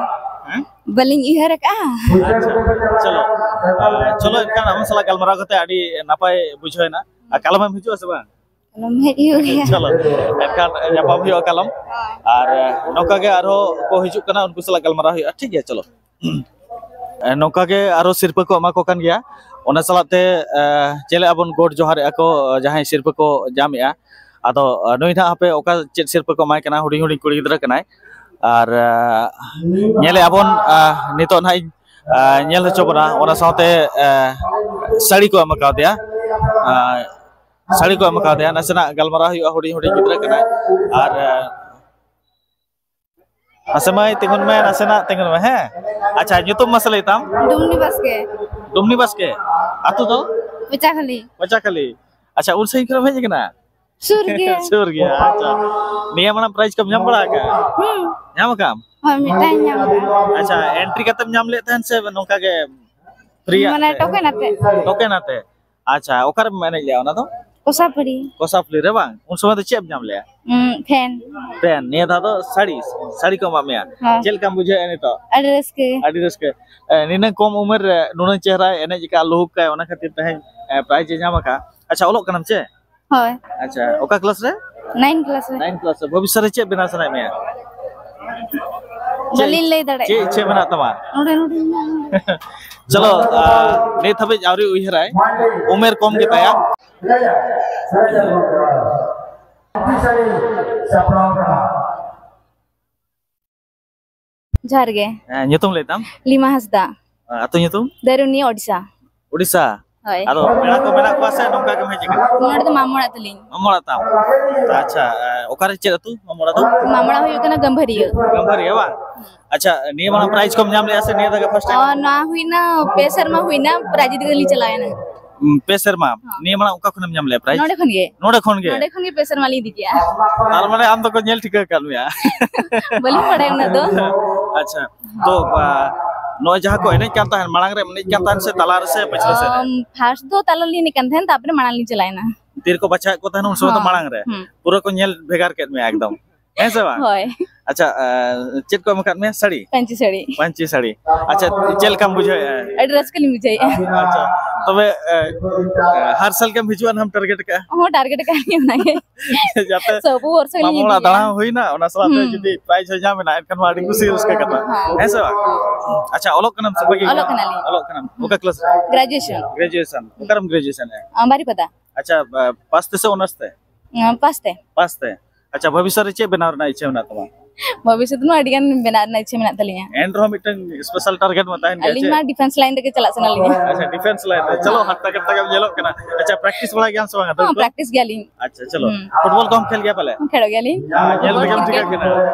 ᱦᱮᱸ? ᱵᱟᱹᱞᱤᱧ ᱩᱭᱦᱟᱹᱨ ᱟᱠᱟᱫᱼᱟ᱾ ᱟᱪᱪᱷᱟ, ᱪᱚᱞᱚ᱾ ᱟ, ᱪᱚᱞᱚ, ᱮᱱᱠᱷᱟᱱ ᱟᱢ ᱥᱟᱞᱟᱜ ᱜᱟᱞᱢᱟᱨᱟᱣ ᱠᱟᱛᱮ ᱟᱹᱰᱤ ᱱᱟᱯᱟᱭ ᱵᱩᱡᱷᱟᱹᱣ ᱮᱱᱟ᱾ ᱟᱨ ᱠᱟᱞᱚᱢ ᱮᱢ ᱦᱤᱡᱩᱜᱼᱟ ᱥᱮ ᱵᱟᱝ? ᱠᱟᱞᱚᱢ ᱦᱮᱡ ᱦᱩᱭᱩᱜ ᱜᱮᱭᱟ᱾ ᱪᱚᱞᱚ, ᱮᱱᱠᱷᱟᱱ ᱧᱟᱯᱟᱢ ᱦᱩᱭᱩᱜᱼᱟ ᱠᱟᱞᱚᱢ᱾ ᱦᱳᱭ᱾ ᱟᱨ, ᱮ, ᱱᱚᱝᱠᱟ ᱜᱮ ᱟᱨᱦᱚᱸ ᱠᱚ ᱦᱤᱡᱩᱜ ᱠᱟᱱᱟ, ᱩᱱᱠᱩ ᱥᱟᱞᱟᱜ ᱜᱟᱞᱢᱟᱨᱟᱣ ᱦᱩᱭᱩᱜᱼᱟ᱾ ᱴᱷᱤᱠ ᱜᱮᱭᱟ, ᱪᱚᱞᱚ᱾ ᱮ, ᱱᱚᱝᱠᱟ ᱜᱮ ᱟᱨᱦᱚᱸ ᱥᱤᱨᱯᱟᱹ ᱠᱚ ᱮᱢᱟ ᱠᱚ ᱠᱟᱱ ᱜᱮᱭᱟ᱾ ᱚᱱᱟ ᱥᱟᱞᱟᱜ ᱛᱮ, ᱮ, ᱪᱮᱞᱮ ᱟᱵᱚᱱ ᱜᱚᱰ ᱡᱚᱦᱟᱨᱮᱜᱼᱟ ᱠᱚ, ᱡᱟᱦᱟᱸᱭ ᱥᱤᱨᱯᱟᱹ ᱠᱚ ᱧᱟᱢᱮᱜᱼᱟ᱾ ᱟᱫᱚ, ᱮ, ᱱᱩᱭ ᱱᱟᱦᱟᱜ ᱦᱟᱯᱮ ᱚᱠᱟ ᱪᱮᱫ ᱥᱤᱨᱯᱟᱹ ᱠᱚ ᱮᱢᱟᱭ ᱠᱟᱱᱟ, ᱦᱩᱰᱤᱧ ᱦᱩᱰᱤᱧ ᱠᱩᱲᱤ ᱜᱤᱫᱽᱨᱟᱹ ᱠᱟᱱᱟᱭ᱾ ᱟᱨ, ᱮ, ᱧᱮᱞᱮᱜᱼᱟ ᱵᱚᱱ, ᱮ, ᱱᱤᱛᱚᱜ ᱱᱟᱦᱟᱜ ᱤᱧ ᱧᱮᱞ ᱦᱚᱪᱚ ᱵᱚᱱᱟ᱾ ᱚᱱᱟ ᱥᱟᱶᱛᱮ ᱥᱟᱹᱲᱤ ᱠᱚ ᱮᱢ ᱠᱟᱣᱫᱮᱭᱟ᱾ ᱥᱟᱹᱲᱤ ᱠᱚ ᱮᱢ ᱠᱟᱣᱫᱮᱭᱟ᱾ ᱱᱟᱥᱮᱱᱟᱜ ᱜᱟᱞᱢᱟᱨᱟᱣ ᱦᱩᱭᱩᱜᱼᱟ, ᱦᱩᱰᱤᱧ ᱦᱩᱰᱤᱧ ᱜᱤᱫᱽᱨᱟᱹ ᱠᱟᱱᱟᱭ᱾ ᱟᱨ ᱢᱟᱥᱮ ᱢᱟᱹᱭ, ᱛᱤᱸᱜᱩᱱ ᱢᱮ, ᱱᱟᱥᱮᱱᱟᱜ ᱛᱤᱸᱜᱩᱱ ᱢᱮ, ᱦᱮᱸ᱾ ᱟᱪᱪᱷᱟ, ᱧᱩᱛᱩᱢ ᱢᱟᱥᱮ ᱞᱟᱹᱭ ᱛᱟᱢ? ᱰᱩᱢᱱᱤ ᱵᱟᱥᱠᱮ᱾ ᱰᱩᱢᱱᱤ ᱵᱟᱥᱠᱮ᱾ ᱟᱹᱛᱩ ᱫᱚ? ᱯᱚᱪᱟᱠᱷᱟᱹᱞᱤ᱾ ᱯᱚᱪᱟᱠᱷᱟᱹᱞᱤ᱾ ᱟᱪᱪᱷᱟ, ᱩᱱ ᱥᱟᱺᱜᱤᱧ ᱠᱷᱚᱱ ᱮᱢ ᱦᱮᱡ ᱟᱠᱟᱱᱟ? ᱥᱩᱨ ᱜᱮᱭᱟ᱾ ᱥᱩᱨ ᱜᱮᱭᱟ, ᱟᱪᱪᱷᱟ᱾ ᱱᱤᱭᱟᱹ ᱢᱟᱲᱟᱝ prize ᱠᱚᱢ ᱧᱟᱢ ᱵᱟᱲᱟ ᱟᱠᱟᱫᱟ? ᱦᱩᱸ᱾ ᱧᱟᱢ ᱟᱠᱟᱫᱟᱢ? ᱦᱳᱭ, ᱢᱤᱫᱴᱟᱝ ᱧᱟᱢ ᱟᱠᱟᱫᱟ᱾ ᱟᱪᱪᱷᱟ, entry ᱠᱟᱛᱮᱢ ᱧᱟᱢ ᱞᱮᱫ ᱛᱟᱦᱮᱱ ᱥᱮ ᱱᱚᱝᱠᱟ ᱜᱮ free ᱟᱜ ᱢᱟᱱᱮ ᱛᱮ? Token ᱟᱛᱮ᱾ Token ᱟᱛᱮ? ᱟᱪᱪᱷᱟ, ᱚᱠᱟᱨᱮᱢ ᱮᱱᱮᱡ ᱞᱮᱜᱼᱟ ᱚᱱᱟ ᱫᱚ? ᱠᱚᱥᱟᱯᱩᱨᱤ᱾ ᱠᱚᱥᱟᱯᱩᱨᱤ ᱨᱮ ᱵᱟᱝ? ᱩᱱ ᱥᱚᱢᱚᱭ ᱫᱚ ᱪᱮᱫ ᱮᱢ ᱧᱟᱢ ᱞᱮᱜᱼᱟ? ᱩᱸ, fan᱾ Fan᱾ ᱱᱤᱭᱟᱹ ᱫᱷᱟᱣ ᱫᱚ ᱥᱟᱹᱲᱤ, ᱥᱟᱹᱲᱤ ᱠᱚ ᱮᱢᱟᱜ ᱢᱮᱭᱟ᱾ ᱦᱮᱸ᱾ ᱪᱮᱫ ᱞᱮᱠᱟᱢ ᱵᱩᱡᱷᱟᱹᱣᱮᱫᱼᱟ ᱱᱤᱛᱚᱜ? ᱟᱹᱰᱤ ᱨᱟᱹᱥᱠᱟᱹ᱾ ᱟᱹᱰᱤ ᱨᱟᱹᱥᱠᱟᱹ᱾ ᱮ, ᱱᱤᱱᱟᱹᱝ ᱠᱚᱢ ᱩᱢᱮᱨ ᱨᱮ ᱱᱩᱱᱟᱹᱝ ᱪᱮᱦᱨᱟᱭ ᱮᱱᱮᱡ ᱟᱠᱟᱫ, ᱞᱩᱦᱩᱠ ᱠᱟᱭ, ᱚᱱᱟ ᱠᱷᱟᱹᱛᱤᱨ ᱛᱮᱦᱮᱧ, ᱮ, prize ᱮ ᱧᱟᱢ ᱟᱠᱟᱫ᱾ ᱟᱪᱪᱷᱟ, ᱚᱞᱚᱜ ᱠᱟᱱᱟᱢ ᱪᱮ? ᱦᱳᱭ᱾ ᱟᱪᱪᱷᱟ, ᱚᱠᱟ class ᱨᱮ? Nine class ᱨᱮ᱾ Nine class ᱨᱮ᱾ ᱵᱷᱚᱵᱤᱥᱥᱚᱛ ᱨᱮ ᱪᱮᱫ ᱵᱮᱱᱟᱣ ᱥᱟᱱᱟᱭᱮᱫ ᱢᱮᱭᱟ? ᱵᱟᱹᱞᱤᱧ ᱞᱟᱹᱭ ᱫᱟᱲᱮᱭᱟᱜᱼᱟ᱾ ᱪᱮᱫ ᱤᱪᱪᱷᱟᱹ ᱢᱮᱱᱟᱜ ᱛᱟᱢᱟ? ᱱᱚᱰᱮ, ᱱᱚᱰᱮ ᱢᱮᱱᱟᱜᱼᱟ᱾ ᱪᱚᱞᱚ, ᱟ, ᱱᱤᱛ ᱦᱟᱹᱵᱤᱡ ᱟᱹᱣᱨᱤ ᱩᱭᱦᱟᱹᱨᱟᱭ, ᱩᱢᱮᱨ ᱠᱚᱢ ᱜᱮᱛᱟᱭᱟ᱾ ᱡᱚᱦᱟᱨ ᱜᱮ᱾ ᱦᱮᱸ, ᱧᱩᱛᱩᱢ ᱞᱟᱹᱭ ᱛᱟᱢ? ᱞᱤᱢᱟ ᱦᱟᱸᱥᱫᱟ᱾ ᱟᱹᱛᱩ ᱧᱩᱛᱩᱢ? ᱫᱟᱹᱨᱩᱱᱤᱭᱟᱹ, ᱳᱰᱤᱥᱟ᱾ ᱳᱰᱤᱥᱟ? ᱦᱳᱭ᱾ ᱟᱫᱚ ᱯᱮᱲᱟ ᱠᱚ ᱢᱮᱱᱟᱜ ᱠᱚᱣᱟ ᱥᱮ ᱱᱚᱝᱠᱟ ᱜᱮᱢ ᱦᱮᱡ ᱟᱠᱟᱱᱟ? ᱱᱚᱰᱮ ᱫᱚ ᱢᱟᱢᱚ ᱚᱲᱟᱜ ᱛᱟᱹᱞᱤᱧ᱾ ᱢᱟᱢᱚ ᱚᱲᱟᱜ ᱛᱟᱢ? ᱟᱪᱪᱷᱟ, ᱮ, ᱚᱠᱟᱨᱮ, ᱪᱮᱫ ᱟᱹᱛᱩ ᱢᱟᱢᱚ ᱚᱲᱟᱜ ᱫᱚ? ᱢᱟᱢᱚ ᱚᱲᱟᱜ ᱦᱩᱭᱩᱜ ᱠᱟᱱᱟ ᱜᱟᱹᱢᱵᱷᱟᱹᱨᱤᱭᱟᱹ᱾ ᱜᱟᱹᱢᱵᱷᱟᱹᱨᱤᱭᱟᱹ ᱵᱟᱝ? ᱟᱪᱪᱷᱟ, ᱱᱤᱭᱟᱹ ᱢᱟᱲᱟᱝ prize ᱠᱚᱢ ᱧᱟᱢ ᱞᱮᱜᱼᱟ ᱥᱮ ᱱᱤᱭᱟᱹ ᱫᱷᱟᱣ ᱜᱮ first time? ᱚ, ᱱᱚᱣᱟ ᱦᱩᱭᱱᱟ ᱯᱮ ᱥᱮᱨᱢᱟ ᱦᱩᱭᱱᱟ, ᱯᱨᱟᱭᱤᱡᱽ ᱤᱫᱤ ᱠᱟᱛᱮ ᱞᱤᱧ ᱪᱟᱞᱟᱣ ᱮᱱᱟ᱾ ᱩᱸ, ᱯᱮ ᱥᱮᱨᱢᱟ? ᱦᱚᱸ᱾ ᱱᱤᱭᱟᱹ ᱢᱟᱲᱟᱝ ᱚᱠᱟ ᱠᱷᱚᱱᱮᱢ ᱧᱟᱢ ᱞᱮᱜᱼᱟ prize? ᱱᱚᱰᱮ ᱠᱷᱚᱱ ᱜᱮ᱾ ᱱᱚᱰᱮ ᱠᱷᱚᱱ ᱜᱮ? ᱱᱚᱰᱮ ᱠᱷᱚᱱ ᱜᱮ ᱯᱮ ᱥᱮᱨᱢᱟ ᱞᱤᱧ ᱤᱫᱤ ᱠᱮᱜᱼᱟ᱾ ᱛᱟᱨ ᱢᱟᱱᱮ ᱟᱢ ᱫᱚᱠᱚ ᱧᱮᱞ ᱴᱷᱤᱠᱟᱹ ᱟᱠᱟᱫ ᱢᱮᱭᱟ? ᱵᱟᱹᱞᱤᱧ ᱵᱟᱲᱟᱭᱟ ᱩᱱᱟᱹᱜ ᱫᱚ᱾ ᱟᱪᱪᱷᱟ, ᱛᱚ, ᱟ, ᱱᱚᱜᱼᱚᱭ ᱡᱟᱦᱟᱸ ᱠᱚ ᱮᱱᱮᱡ ᱠᱟᱱ ᱛᱟᱦᱮᱸᱱ, ᱢᱟᱲᱟᱝ ᱨᱮᱢ ᱮᱱᱮᱡ ᱠᱟᱱ ᱛᱟᱦᱮᱸᱱ ᱥᱮ ᱛᱟᱞᱟ ᱨᱮ ᱥᱮ ᱯᱟᱹᱪᱷᱞᱟᱹ ᱥᱮᱫ ᱨᱮ? ᱟᱢ, first ᱫᱚ ᱛᱟᱞᱟ ᱨᱮᱞᱤᱧ ᱮᱱᱮᱡ ᱠᱟᱱ ᱛᱟᱦᱮᱸᱱ, ᱛᱟᱨᱯᱚᱨᱮ ᱢᱟᱲᱟᱝ ᱞᱤᱧ ᱪᱟᱞᱟᱣ ᱮᱱᱟ᱾ ᱛᱤ ᱨᱮᱠᱚ ᱵᱟᱪᱷᱟᱣᱮᱫ ᱠᱚ ᱛᱟᱦᱮᱸᱱ, ᱩᱱ ᱥᱚᱢᱚᱭ ᱫᱚ ᱦᱚᱸ᱾ ᱢᱟᱲᱟᱝ ᱨᱮ᱾ ᱦᱩᱸ᱾ ᱯᱩᱨᱟᱹ ᱠᱚ ᱧᱮᱞ ᱵᱷᱮᱜᱟᱨ ᱠᱮᱫ ᱢᱮᱭᱟ ᱮᱠᱫᱚᱢ᱾ ᱦᱮᱸ ᱥᱮ ᱵᱟᱝ? ᱦᱳᱭ᱾ ᱟᱪᱪᱷᱟ, ᱟ, ᱪᱮᱫ ᱠᱚ ᱮᱢ ᱟᱠᱟᱫ ᱢᱮᱭᱟ? ᱥᱟᱹᱲᱤ? ᱯᱟᱹᱧᱪᱤ ᱥᱟᱹᱲᱤ᱾ ᱯᱟᱹᱧᱪᱤ ᱥᱟᱹᱲᱤ᱾ ᱟᱪᱪᱷᱟ, ᱪᱮᱫ ᱞᱮᱠᱟᱢ ᱵᱩᱡᱷᱟᱹᱣᱮᱫᱼᱟ? ᱟᱹᱰᱤ ᱨᱟᱹᱥᱠᱟᱹ ᱞᱤᱧ ᱵᱩᱡᱷᱟᱹᱣᱮᱫᱼᱟ᱾ ᱟᱪᱪᱷᱟ, ᱛᱚᱵᱮ, ᱮ, ᱮ, ᱦᱟᱨ ᱥᱟᱞ ᱜᱮᱢ ᱦᱤᱡᱩᱜᱼᱟ, ᱱᱟᱦᱟᱜ ᱮᱢ target ᱟᱠᱟᱫᱼᱟ? ᱦᱚᱸ, target ᱟᱠᱟᱫ ᱞᱤᱧ ᱚᱱᱟᱜᱮ᱾ ᱡᱟᱛᱮ ᱥᱚᱵ ᱵᱚᱨᱥᱚ ᱜᱮᱞᱤᱧ ᱢᱟᱢᱚ ᱚᱲᱟᱜ ᱦᱤᱡᱩᱜᱼᱟ᱾ ᱫᱟᱬᱟ ᱦᱚᱸ ᱦᱩᱭᱱᱟ, ᱚᱱᱟ ᱥᱟᱞᱟᱜ ᱛᱮ ᱦᱩᱸ᱾ ᱡᱩᱫᱤ prize ᱦᱚᱸ ᱧᱟᱢ ᱮᱱᱟ, ᱮᱱᱠᱷᱟᱱ ᱢᱟ ᱟᱹᱰᱤ ᱠᱩᱥᱤ ᱨᱟᱹᱥᱠᱟᱹ ᱠᱟᱛᱷᱟ᱾ ᱦᱮᱸ᱾ ᱦᱮᱸ ᱥᱮ ᱵᱟᱝ? ᱟᱪᱪᱷᱟ, ᱚᱞᱚᱜ ᱠᱟᱱᱟᱢ ᱥᱮ ᱵᱟᱹᱜᱤ ᱚᱞᱚᱜ ᱠᱟᱱᱟᱢ? ᱠᱟᱱᱟᱞᱤᱧ᱾ ᱚᱞᱚᱜ ᱠᱟᱱᱟᱢ᱾ ᱦᱩᱸ᱾ ᱚᱠᱟ class ᱨᱮ? Graduation᱾ Graduation᱾ ᱚᱠᱟᱨᱮᱢ graduation ᱮᱜᱼᱟ? ᱟᱢ, ᱵᱟᱨᱤᱯᱟᱫᱟ᱾ ᱟᱪᱪᱷᱟ, ᱵᱟ-, pass ᱛᱮ ᱥᱮ honours ᱛᱮ? ᱟᱸ, pass ᱛᱮ᱾ Pass ᱛᱮ᱾ ᱟᱪᱪᱷᱟ, ᱵᱷᱚᱵᱤᱥᱥᱚᱛ ᱨᱮ ᱪᱮᱫ ᱵᱮᱱᱟᱣ ᱨᱮᱱᱟᱜ ᱤᱪᱪᱷᱟᱹ ᱢᱮᱱᱟᱜ ᱛᱟᱢᱟ? ᱵᱷᱚᱵᱤᱥᱥᱚᱛ ᱨᱮ ᱟᱹᱰᱤ ᱜᱟᱱ ᱵᱮᱱᱟᱣ ᱨᱮᱱᱟᱜ ᱤᱪᱪᱷᱟᱹ ᱢᱮᱱᱟᱜ ᱛᱟᱹᱞᱤᱧᱟ᱾ ᱮᱱ ᱨᱮᱦᱚᱸ ᱢᱤᱫᱴᱟᱝ ᱥᱯᱮᱥᱟᱞ ᱴᱟᱨᱜᱮᱴ ᱢᱟ ᱛᱟᱦᱮᱱ ᱜᱮᱭᱟ᱾ ᱟᱹᱞᱤᱧ ᱪᱮᱫ? ᱢᱟ ᱰᱤᱯᱷᱮᱱᱥ ᱞᱟᱭᱤᱱ ᱨᱮᱜᱮ ᱪᱟᱞᱟᱜ ᱥᱟᱱᱟ ᱞᱤᱧᱟ᱾ ᱟᱪᱪᱷᱟ, ᱰᱤᱯᱷᱮᱱᱥ ᱞᱟᱭᱤᱱ ᱨᱮ᱾ ᱪᱚᱞᱚ, ᱦᱟᱨᱛᱟ ᱠᱟᱛᱷᱟ ᱜᱮᱢ ᱧᱮᱞᱚᱜ ᱠᱟᱱᱟ᱾ ᱟᱪᱪᱷᱟ, ᱯᱨᱮᱠᱴᱤᱥ ᱵᱟᱲᱟᱭ ᱜᱮᱭᱟᱢ ᱥᱮ ᱵᱟᱝ? ᱦᱚᱸ, ᱯᱨᱮᱠᱴᱤᱥ ᱜᱮᱭᱟᱞᱤᱧ᱾ ᱟᱪᱪᱷᱟ, ᱪᱚᱞᱚ᱾ ᱦᱩᱸ᱾ ᱯᱷᱩᱴᱵᱚᱞ ᱠᱚᱦᱚᱸ ᱠᱷᱮᱞ ᱜᱮᱭᱟ ᱯᱟᱞᱮ? ᱠᱷᱮᱞᱚᱜ ᱜᱮᱭᱟᱞᱤᱧ᱾ ᱧᱮᱞ ᱛᱮᱜᱮᱢ ᱴᱷᱤᱠᱟᱹᱜ ᱠᱟᱱᱟ᱾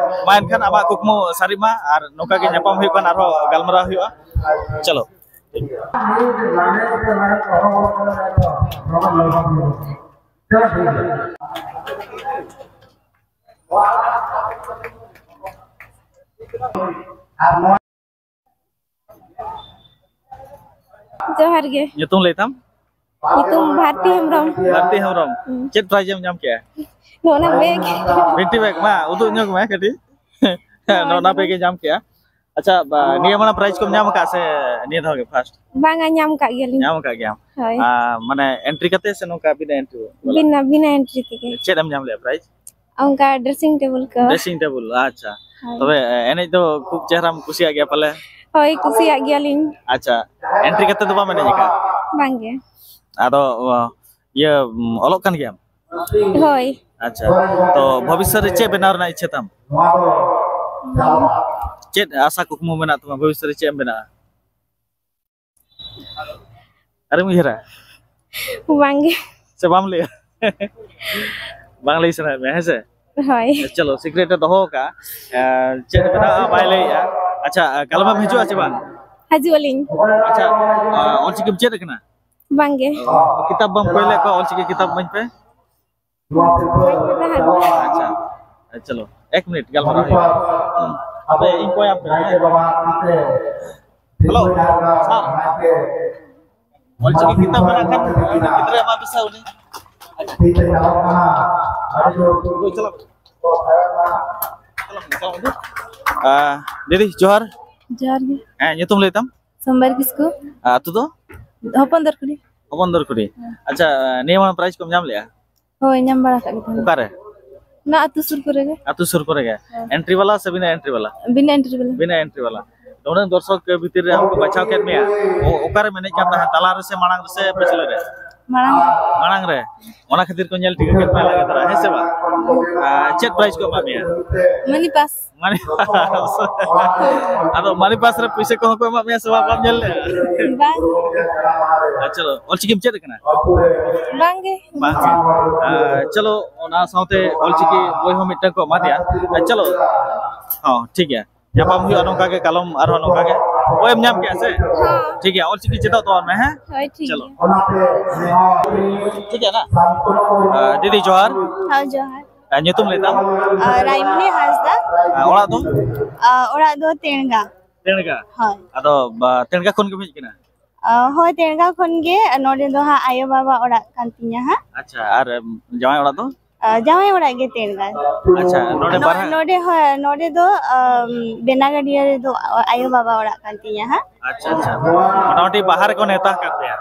ᱢᱟ ᱮᱱᱠᱷᱟᱱ ᱟᱢᱟᱜ ᱠᱩᱠᱢᱩ ᱥᱟᱹᱨᱤ ᱢᱟ, ᱟᱨ ᱱᱚᱝᱠᱟ ᱜᱮ ᱧᱟᱯᱟᱢ ᱦᱩᱭᱩᱜ ᱠᱟᱱ, ᱟᱨᱦᱚᱸ ᱜᱟᱞᱢᱟᱨᱟᱣ ᱦᱩᱭᱩᱜᱼᱟ᱾ ᱪᱚᱞᱚ᱾ ᱡᱚᱦᱟᱨ ᱜᱮ᱾ ᱧᱩᱛᱩᱢ ᱞᱟᱹᱭ ᱛᱟᱢ? ᱧᱩᱛᱩᱢ ᱵᱷᱟᱨᱛᱤ ᱦᱮᱢᱵᱨᱚᱢ᱾ ᱵᱷᱟᱨᱛᱤ ᱦᱮᱢᱵᱨᱚᱢ᱾ ᱦᱩᱸ᱾ ᱪᱮᱫ ᱯᱨᱟᱭᱤᱡᱽ ᱮᱢ ᱧᱟᱢ ᱠᱮᱜᱼᱟ? ᱱᱚᱜᱼᱚ ᱱᱟ ᱵᱮᱜᱽ᱾ ᱵᱤᱱᱴᱤ ᱵᱮᱜᱽ, ᱢᱟ ᱩᱫᱩᱜ ᱧᱚᱜ ᱢᱮ ᱠᱟᱹᱴᱤᱡ᱾ ᱦᱳᱭ, ᱱᱚᱜᱼᱚ ᱱᱟ ᱵᱮᱜᱽ ᱜᱮ ᱧᱟᱢ ᱠᱮᱜᱼᱟ᱾ ᱟᱪᱪᱷᱟ, ᱵᱟ-, ᱱᱤᱭᱟᱹ ᱢᱟᱲᱟᱝ ᱯᱨᱟᱭᱤᱡᱽ ᱠᱚᱢ ᱧᱟᱢ ᱟᱠᱟᱫ ᱥᱮ ᱱᱤᱭᱟᱹ ᱫᱷᱟᱣ ᱜᱮ ᱯᱷᱟᱥᱴ? ᱵᱟᱝᱟ, ᱧᱟᱢ ᱠᱟᱜ ᱜᱮᱭᱟᱞᱤᱧ᱾ ᱧᱟᱢ ᱟᱠᱟᱫ ᱜᱮᱭᱟᱢ? ᱦᱳᱭ᱾ ᱟᱨ ᱢᱟᱱᱮ ᱮᱱᱴᱨᱤ ᱠᱟᱛᱮ ᱥᱮ ᱱᱚᱝᱠᱟ ᱵᱤᱱᱟᱹ ᱮᱱᱴᱨᱤ ᱵᱟᱞᱟ? ᱵᱤᱱᱟᱹ, ᱵᱤᱱᱟᱹ ᱮᱱᱴᱨᱤ ᱛᱮᱜᱮ᱾ ᱪᱮᱫ ᱮᱢ ᱧᱟᱢ ᱞᱮᱜᱼᱟ ᱯᱨᱟᱭᱤᱡᱽ? ᱚᱱᱠᱟ ᱰᱨᱮᱥᱤᱝ ᱴᱮᱵᱩᱞ ᱠᱚ᱾ ᱰᱨᱮᱥᱤᱝ ᱴᱮᱵᱩᱞ, ᱟᱪᱪᱷᱟ᱾ ᱦᱳᱭ᱾ ᱛᱚᱵᱮ, ᱮ, ᱮᱱᱮᱡ ᱫᱚ ᱠᱷᱩᱵ ᱪᱮᱦᱨᱟᱢ ᱠᱩᱥᱤᱭᱟᱜ ᱜᱮᱭᱟ ᱯᱟᱞᱮ? ᱦᱳᱭ, ᱠᱩᱥᱤᱭᱟᱜ ᱜᱮᱭᱟᱞᱤᱧ᱾ ᱟᱪᱪᱷᱟ, ᱮᱱᱴᱨᱤ ᱠᱟᱛᱮ ᱫᱚ ᱵᱟᱢ ᱮᱱᱮᱡ ᱟᱠᱟᱫᱼᱟ? ᱵᱟᱝᱜᱮ᱾ ᱟᱫᱚ, ᱚ, ᱤᱭᱟᱹ, ᱚᱞᱚᱜ ᱠᱟᱱ ᱜᱮᱭᱟᱢ? ᱦᱳᱭ᱾ ᱟᱪᱪᱷᱟ, ᱛᱚ ᱵᱷᱚᱵᱤᱥᱥᱚᱛ ᱨᱮ ᱪᱮᱫ ᱵᱮᱱᱟᱣ ᱨᱮᱱᱟᱜ ᱤᱪᱪᱷᱟᱹ ᱛᱟᱢ? ᱪᱮᱫ ᱟᱥᱟ ᱠᱩᱠᱢᱩ ᱢᱮᱱᱟᱜ ᱛᱟᱢᱟ ᱵᱷᱚᱵᱤᱥᱥᱚᱛ ᱨᱮ ᱪᱮᱫ ᱮᱢ ᱵᱮᱱᱟᱜᱼᱟ? ᱟᱨᱮᱢ ᱩᱭᱦᱟᱹᱨᱟ? ᱵᱟᱝᱜᱮ᱾ ᱥᱮ ᱵᱟᱢ ᱞᱟᱹᱭᱟ? ᱵᱟᱝ ᱞᱟᱹᱭ ᱥᱟᱱᱟᱭᱮᱫ ᱢᱮᱭᱟ, ᱦᱮᱸ ᱥᱮ? ᱦᱳᱭ᱾ ᱪᱚᱞᱚ, ᱥᱤᱠᱨᱮᱴ ᱮ ᱫᱚᱦᱚ ᱟᱠᱟᱫᱼᱟ᱾ ᱮᱸ, ᱪᱮᱫ ᱵᱮᱱᱟᱜᱼᱟ ᱵᱟᱭ ᱞᱟᱹᱭᱮᱫᱼᱟ᱾ ᱟᱪᱪᱷᱟ, ᱠᱟᱞᱚᱢᱮᱢ ᱦᱤᱡᱩᱜᱼᱟ ᱪᱮ ᱵᱟᱝ? ᱦᱤᱡᱩᱜ ᱟᱹᱞᱤᱧ᱾ ᱟᱪᱪᱷᱟ, ᱚᱞᱪᱤᱠᱤᱢ ᱪᱮᱫ ᱟᱠᱟᱱᱟ? ᱵᱟᱝᱜᱮ᱾ ᱠᱤᱛᱟᱹᱵ ᱵᱟᱢ ᱠᱚᱭ ᱞᱮᱫ ᱠᱚᱣᱟ, ᱚᱞᱪᱤᱠᱤ ᱠᱤᱛᱟᱹᱵ ᱤᱢᱟᱹᱧ ᱯᱮ᱾ ᱟᱪᱪᱷᱟ, ᱪᱚᱞᱚ, ᱮᱠ ᱢᱤᱱᱤᱴ ᱜᱟᱞᱢᱟᱨᱟᱣ ᱦᱩᱭᱩᱜᱼᱟ᱾ ᱦᱟᱯᱮ, ᱤᱧ ᱠᱚᱭᱟᱢ ᱠᱟᱱᱟ, ᱦᱮᱸ? ᱦᱮᱞᱳ, ᱥᱟᱨ, ᱚᱞᱪᱤᱠᱤ ᱠᱤᱛᱟᱹᱵ ᱢᱮᱱᱟᱜ ᱠᱷᱟᱱ ᱩᱱᱤ ᱜᱤᱫᱽᱨᱟᱹ ᱮᱢᱟ ᱯᱮᱥᱮ ᱩᱱᱤ᱾ ᱟᱪᱪᱷᱟ᱾ ᱪᱟᱞᱟᱜ ᱢᱮ᱾ ᱪᱟᱞᱟᱜ ᱢᱮ᱾ ᱟᱸ, ᱫᱤᱫᱤ, ᱡᱚᱦᱟᱨ᱾ ᱡᱚᱦᱟᱨ ᱜᱮ᱾ ᱦᱮᱸ, ᱧᱩᱛᱩᱢ ᱞᱟᱹᱭ ᱛᱟᱢ? ᱥᱳᱢᱵᱟᱨ ᱠᱤᱥᱠᱩ᱾ ᱟᱨ ᱟᱹᱛᱩ ᱫᱚ? ᱦᱚᱯᱚᱱ ᱫᱚᱨᱠᱩᱲᱤ᱾ ᱦᱚᱯᱚᱱ ᱫᱚᱨᱠᱩᱲᱤ᱾ ᱦᱮᱸ᱾ ᱟᱪᱪᱷᱟ, ᱱᱤᱭᱟᱹ ᱢᱟᱲᱟᱝ ᱯᱨᱟᱭᱤᱡᱽ ᱠᱚᱢ ᱧᱟᱢ ᱞᱮᱜᱼᱟ? ᱦᱳᱭ, ᱧᱟᱢ ᱵᱟᱲᱟ ᱠᱟᱜ ᱜᱮ ᱛᱟᱦᱮᱸᱱ᱾ ᱚᱠᱟᱨᱮ? ᱚᱱᱟ ᱟᱹᱛᱩ ᱥᱩᱨ ᱠᱚᱨᱮ ᱜᱮ᱾ ᱟᱹᱛᱩ ᱥᱩᱨ ᱠᱚᱨᱮ ᱜᱮ? ᱦᱮᱸ᱾ ᱮᱱᱴᱨᱤ ᱵᱟᱞᱟ ᱥᱮ ᱵᱤᱱᱟᱹ ᱮᱱᱴᱨᱤ ᱵᱟᱞᱟ? ᱵᱤᱱᱟᱹ ᱮᱱᱴᱨᱤ ᱵᱟᱞᱟ᱾ ᱵᱤᱱᱟᱹ ᱮᱱᱴᱨᱤ ᱵᱟᱞᱟ᱾ ᱩᱱᱟᱹᱜ ᱫᱚᱨᱥᱚᱠ ᱵᱷᱤᱛᱤᱨ ᱨᱮ ᱟᱢ ᱠᱚ ᱵᱟᱪᱷᱟᱣ ᱠᱮᱫ ᱢᱮᱭᱟ, ᱚ-, ᱚᱠᱟᱨᱮᱢ ᱮᱱᱮᱡ ᱠᱟᱱ ᱛᱟᱦᱮᱸᱫ, ᱛᱟᱞᱟ ᱨᱮᱥᱮ ᱢᱟᱲᱟᱝ ᱨᱮᱥᱮ ᱯᱟᱹᱪᱷᱞᱟᱹ ᱨᱮ? ᱢᱟᱲᱟᱝ᱾ ᱢᱟᱲᱟᱝ ᱨᱮ? ᱚᱱᱟ ᱠᱷᱟᱹᱛᱤᱨ ᱠᱚ ᱧᱮᱞ ᱴᱷᱤᱠ ᱠᱮᱫ ᱢᱮᱭᱟ ᱞᱟᱜᱮ ᱫᱷᱟᱨᱟ, ᱦᱮᱸ ᱥᱮ ᱵᱟᱝ? ᱟᱨ ᱪᱮᱫ ᱯᱨᱟᱭᱤᱡᱽ ᱠᱚ ᱮᱢᱟᱜ ᱢᱮᱭᱟ? ᱢᱟᱱᱤ ᱯᱟᱥ᱾ ᱢᱟᱱᱤ ᱯᱟᱥ᱾ ᱟᱫᱚ ᱢᱟᱱᱤ ᱯᱟᱥ ᱨᱮ ᱯᱩᱭᱥᱟᱹ ᱠᱚᱦᱚᱸ ᱠᱚ ᱮᱢᱟᱜ ᱢᱮᱭᱟ ᱥᱮ ᱵᱟᱝ, ᱵᱟᱢ ᱧᱮᱞ ᱞᱮᱜᱼᱟ? ᱵᱟᱝ᱾ ᱟᱨ ᱪᱚᱞᱚ, ᱚᱞᱪᱤᱠᱤᱢ ᱪᱮᱫ ᱟᱠᱟᱱᱟ? ᱵᱟᱝ ᱜᱮ᱾ ᱵᱟᱝ ᱜᱮ᱾ ᱟᱨ ᱪᱚᱞᱚ, ᱚᱱᱟ ᱥᱟᱶᱛᱮ ᱚᱞᱪᱤᱠᱤ ᱵᱳᱭ ᱦᱚᱸ ᱢᱤᱫᱴᱟᱝ ᱠᱚ ᱮᱢᱟ ᱫᱮᱭᱟ᱾ ᱟᱨ ᱪᱚᱞᱚ, ᱦᱚᱸ, ᱴᱷᱤᱠ ᱜᱮᱭᱟ, ᱧᱟᱯᱟᱢ ᱦᱩᱭᱩᱜᱼᱟ ᱱᱚᱝᱠᱟ ᱜᱮ, ᱠᱟᱞᱚᱢ ᱟᱨᱦᱚᱸ ᱱᱚᱝᱠᱟ ᱜᱮ᱾ ᱵᱳᱭᱮᱢ ᱧᱟᱢ ᱠᱮᱜᱼᱟ ᱥᱮ? ᱦᱚᱸ᱾ ᱴᱷᱤᱠ ᱜᱮᱭᱟ, ᱚᱞᱪᱤᱠᱤ ᱪᱮᱫᱚᱜ ᱛᱟᱵᱚᱱ ᱢᱮ, ᱦᱮᱸ? ᱦᱳᱭ, ᱴᱷᱤᱠ ᱪᱚᱞᱚ᱾ ᱜᱮᱭᱟ᱾ ᱴᱷᱤᱠ ᱜᱮᱭᱟ ᱱᱟ? ᱟᱨ ᱫᱤᱫᱤ ᱡᱚᱦᱟᱨ᱾ ᱦᱳᱭ, ᱡᱚᱦᱟᱨ᱾ ᱟᱨ ᱧᱩᱛᱩᱢ ᱞᱟᱹᱭ ᱛᱟᱢ? ᱟᱨ ᱨᱟᱭᱢᱚᱱᱤ ᱦᱟᱸᱥᱫᱟ᱾ ᱟᱨ ᱚᱲᱟᱜ ᱫᱚ? ᱟᱨ ᱚᱲᱟᱜ ᱫᱚ ᱛᱮᱬᱜᱟ᱾ ᱛᱮᱬᱜᱟ? ᱦᱳᱭ᱾ ᱟᱫᱚ, ᱵᱟ, ᱛᱮᱬᱜᱟ ᱠᱷᱚᱱ ᱜᱮᱢ ᱦᱮᱡ ᱠᱟᱱᱟ? ᱟᱨ ᱦᱳᱭ, ᱛᱮᱬᱜᱟ ᱠᱷᱚᱱ ᱜᱮ᱾ ᱱᱚᱰᱮ ᱫᱚ ᱦᱟᱸᱜ ᱟᱭᱳ ᱵᱟᱵᱟ ᱚᱲᱟᱜ ᱠᱟᱱ ᱛᱤᱧᱟ ᱦᱟᱸᱜ᱾ ᱟᱪᱪᱷᱟ, ᱟᱨ, ᱮᱢ, ᱡᱟᱶᱟᱭ ᱚᱲᱟᱜ ᱫᱚ? ᱟᱨ ᱡᱟᱶᱟᱭ ᱚᱲᱟᱜ ᱜᱮ ᱛᱮᱬᱜᱟ᱾ ᱟᱪᱪᱷᱟ, ᱱᱚᱰᱮ ᱱᱚ-, ᱵᱟᱨᱦᱮ? ᱱᱚᱰᱮ, ᱦᱳᱭ, ᱱᱚᱰᱮ ᱫᱚ, ᱟᱢ, ᱵᱮᱱᱟᱜᱟᱹᱰᱤᱭᱟᱹ ᱨᱮᱫᱚ ᱟᱭᱳ ᱵᱟᱵᱟ ᱚᱲᱟᱜ ᱠᱟᱱ ᱛᱤᱧᱟ ᱦᱟᱸᱜ᱾ ᱟᱪᱪᱷᱟ, ᱟᱪᱪᱷᱟ, ᱢᱚᱴᱟᱢᱩᱴᱤ ᱵᱟᱦᱟ ᱨᱮᱠᱚ ᱱᱮᱣᱛᱟ ᱟᱠᱟᱫ ᱯᱮᱭᱟ?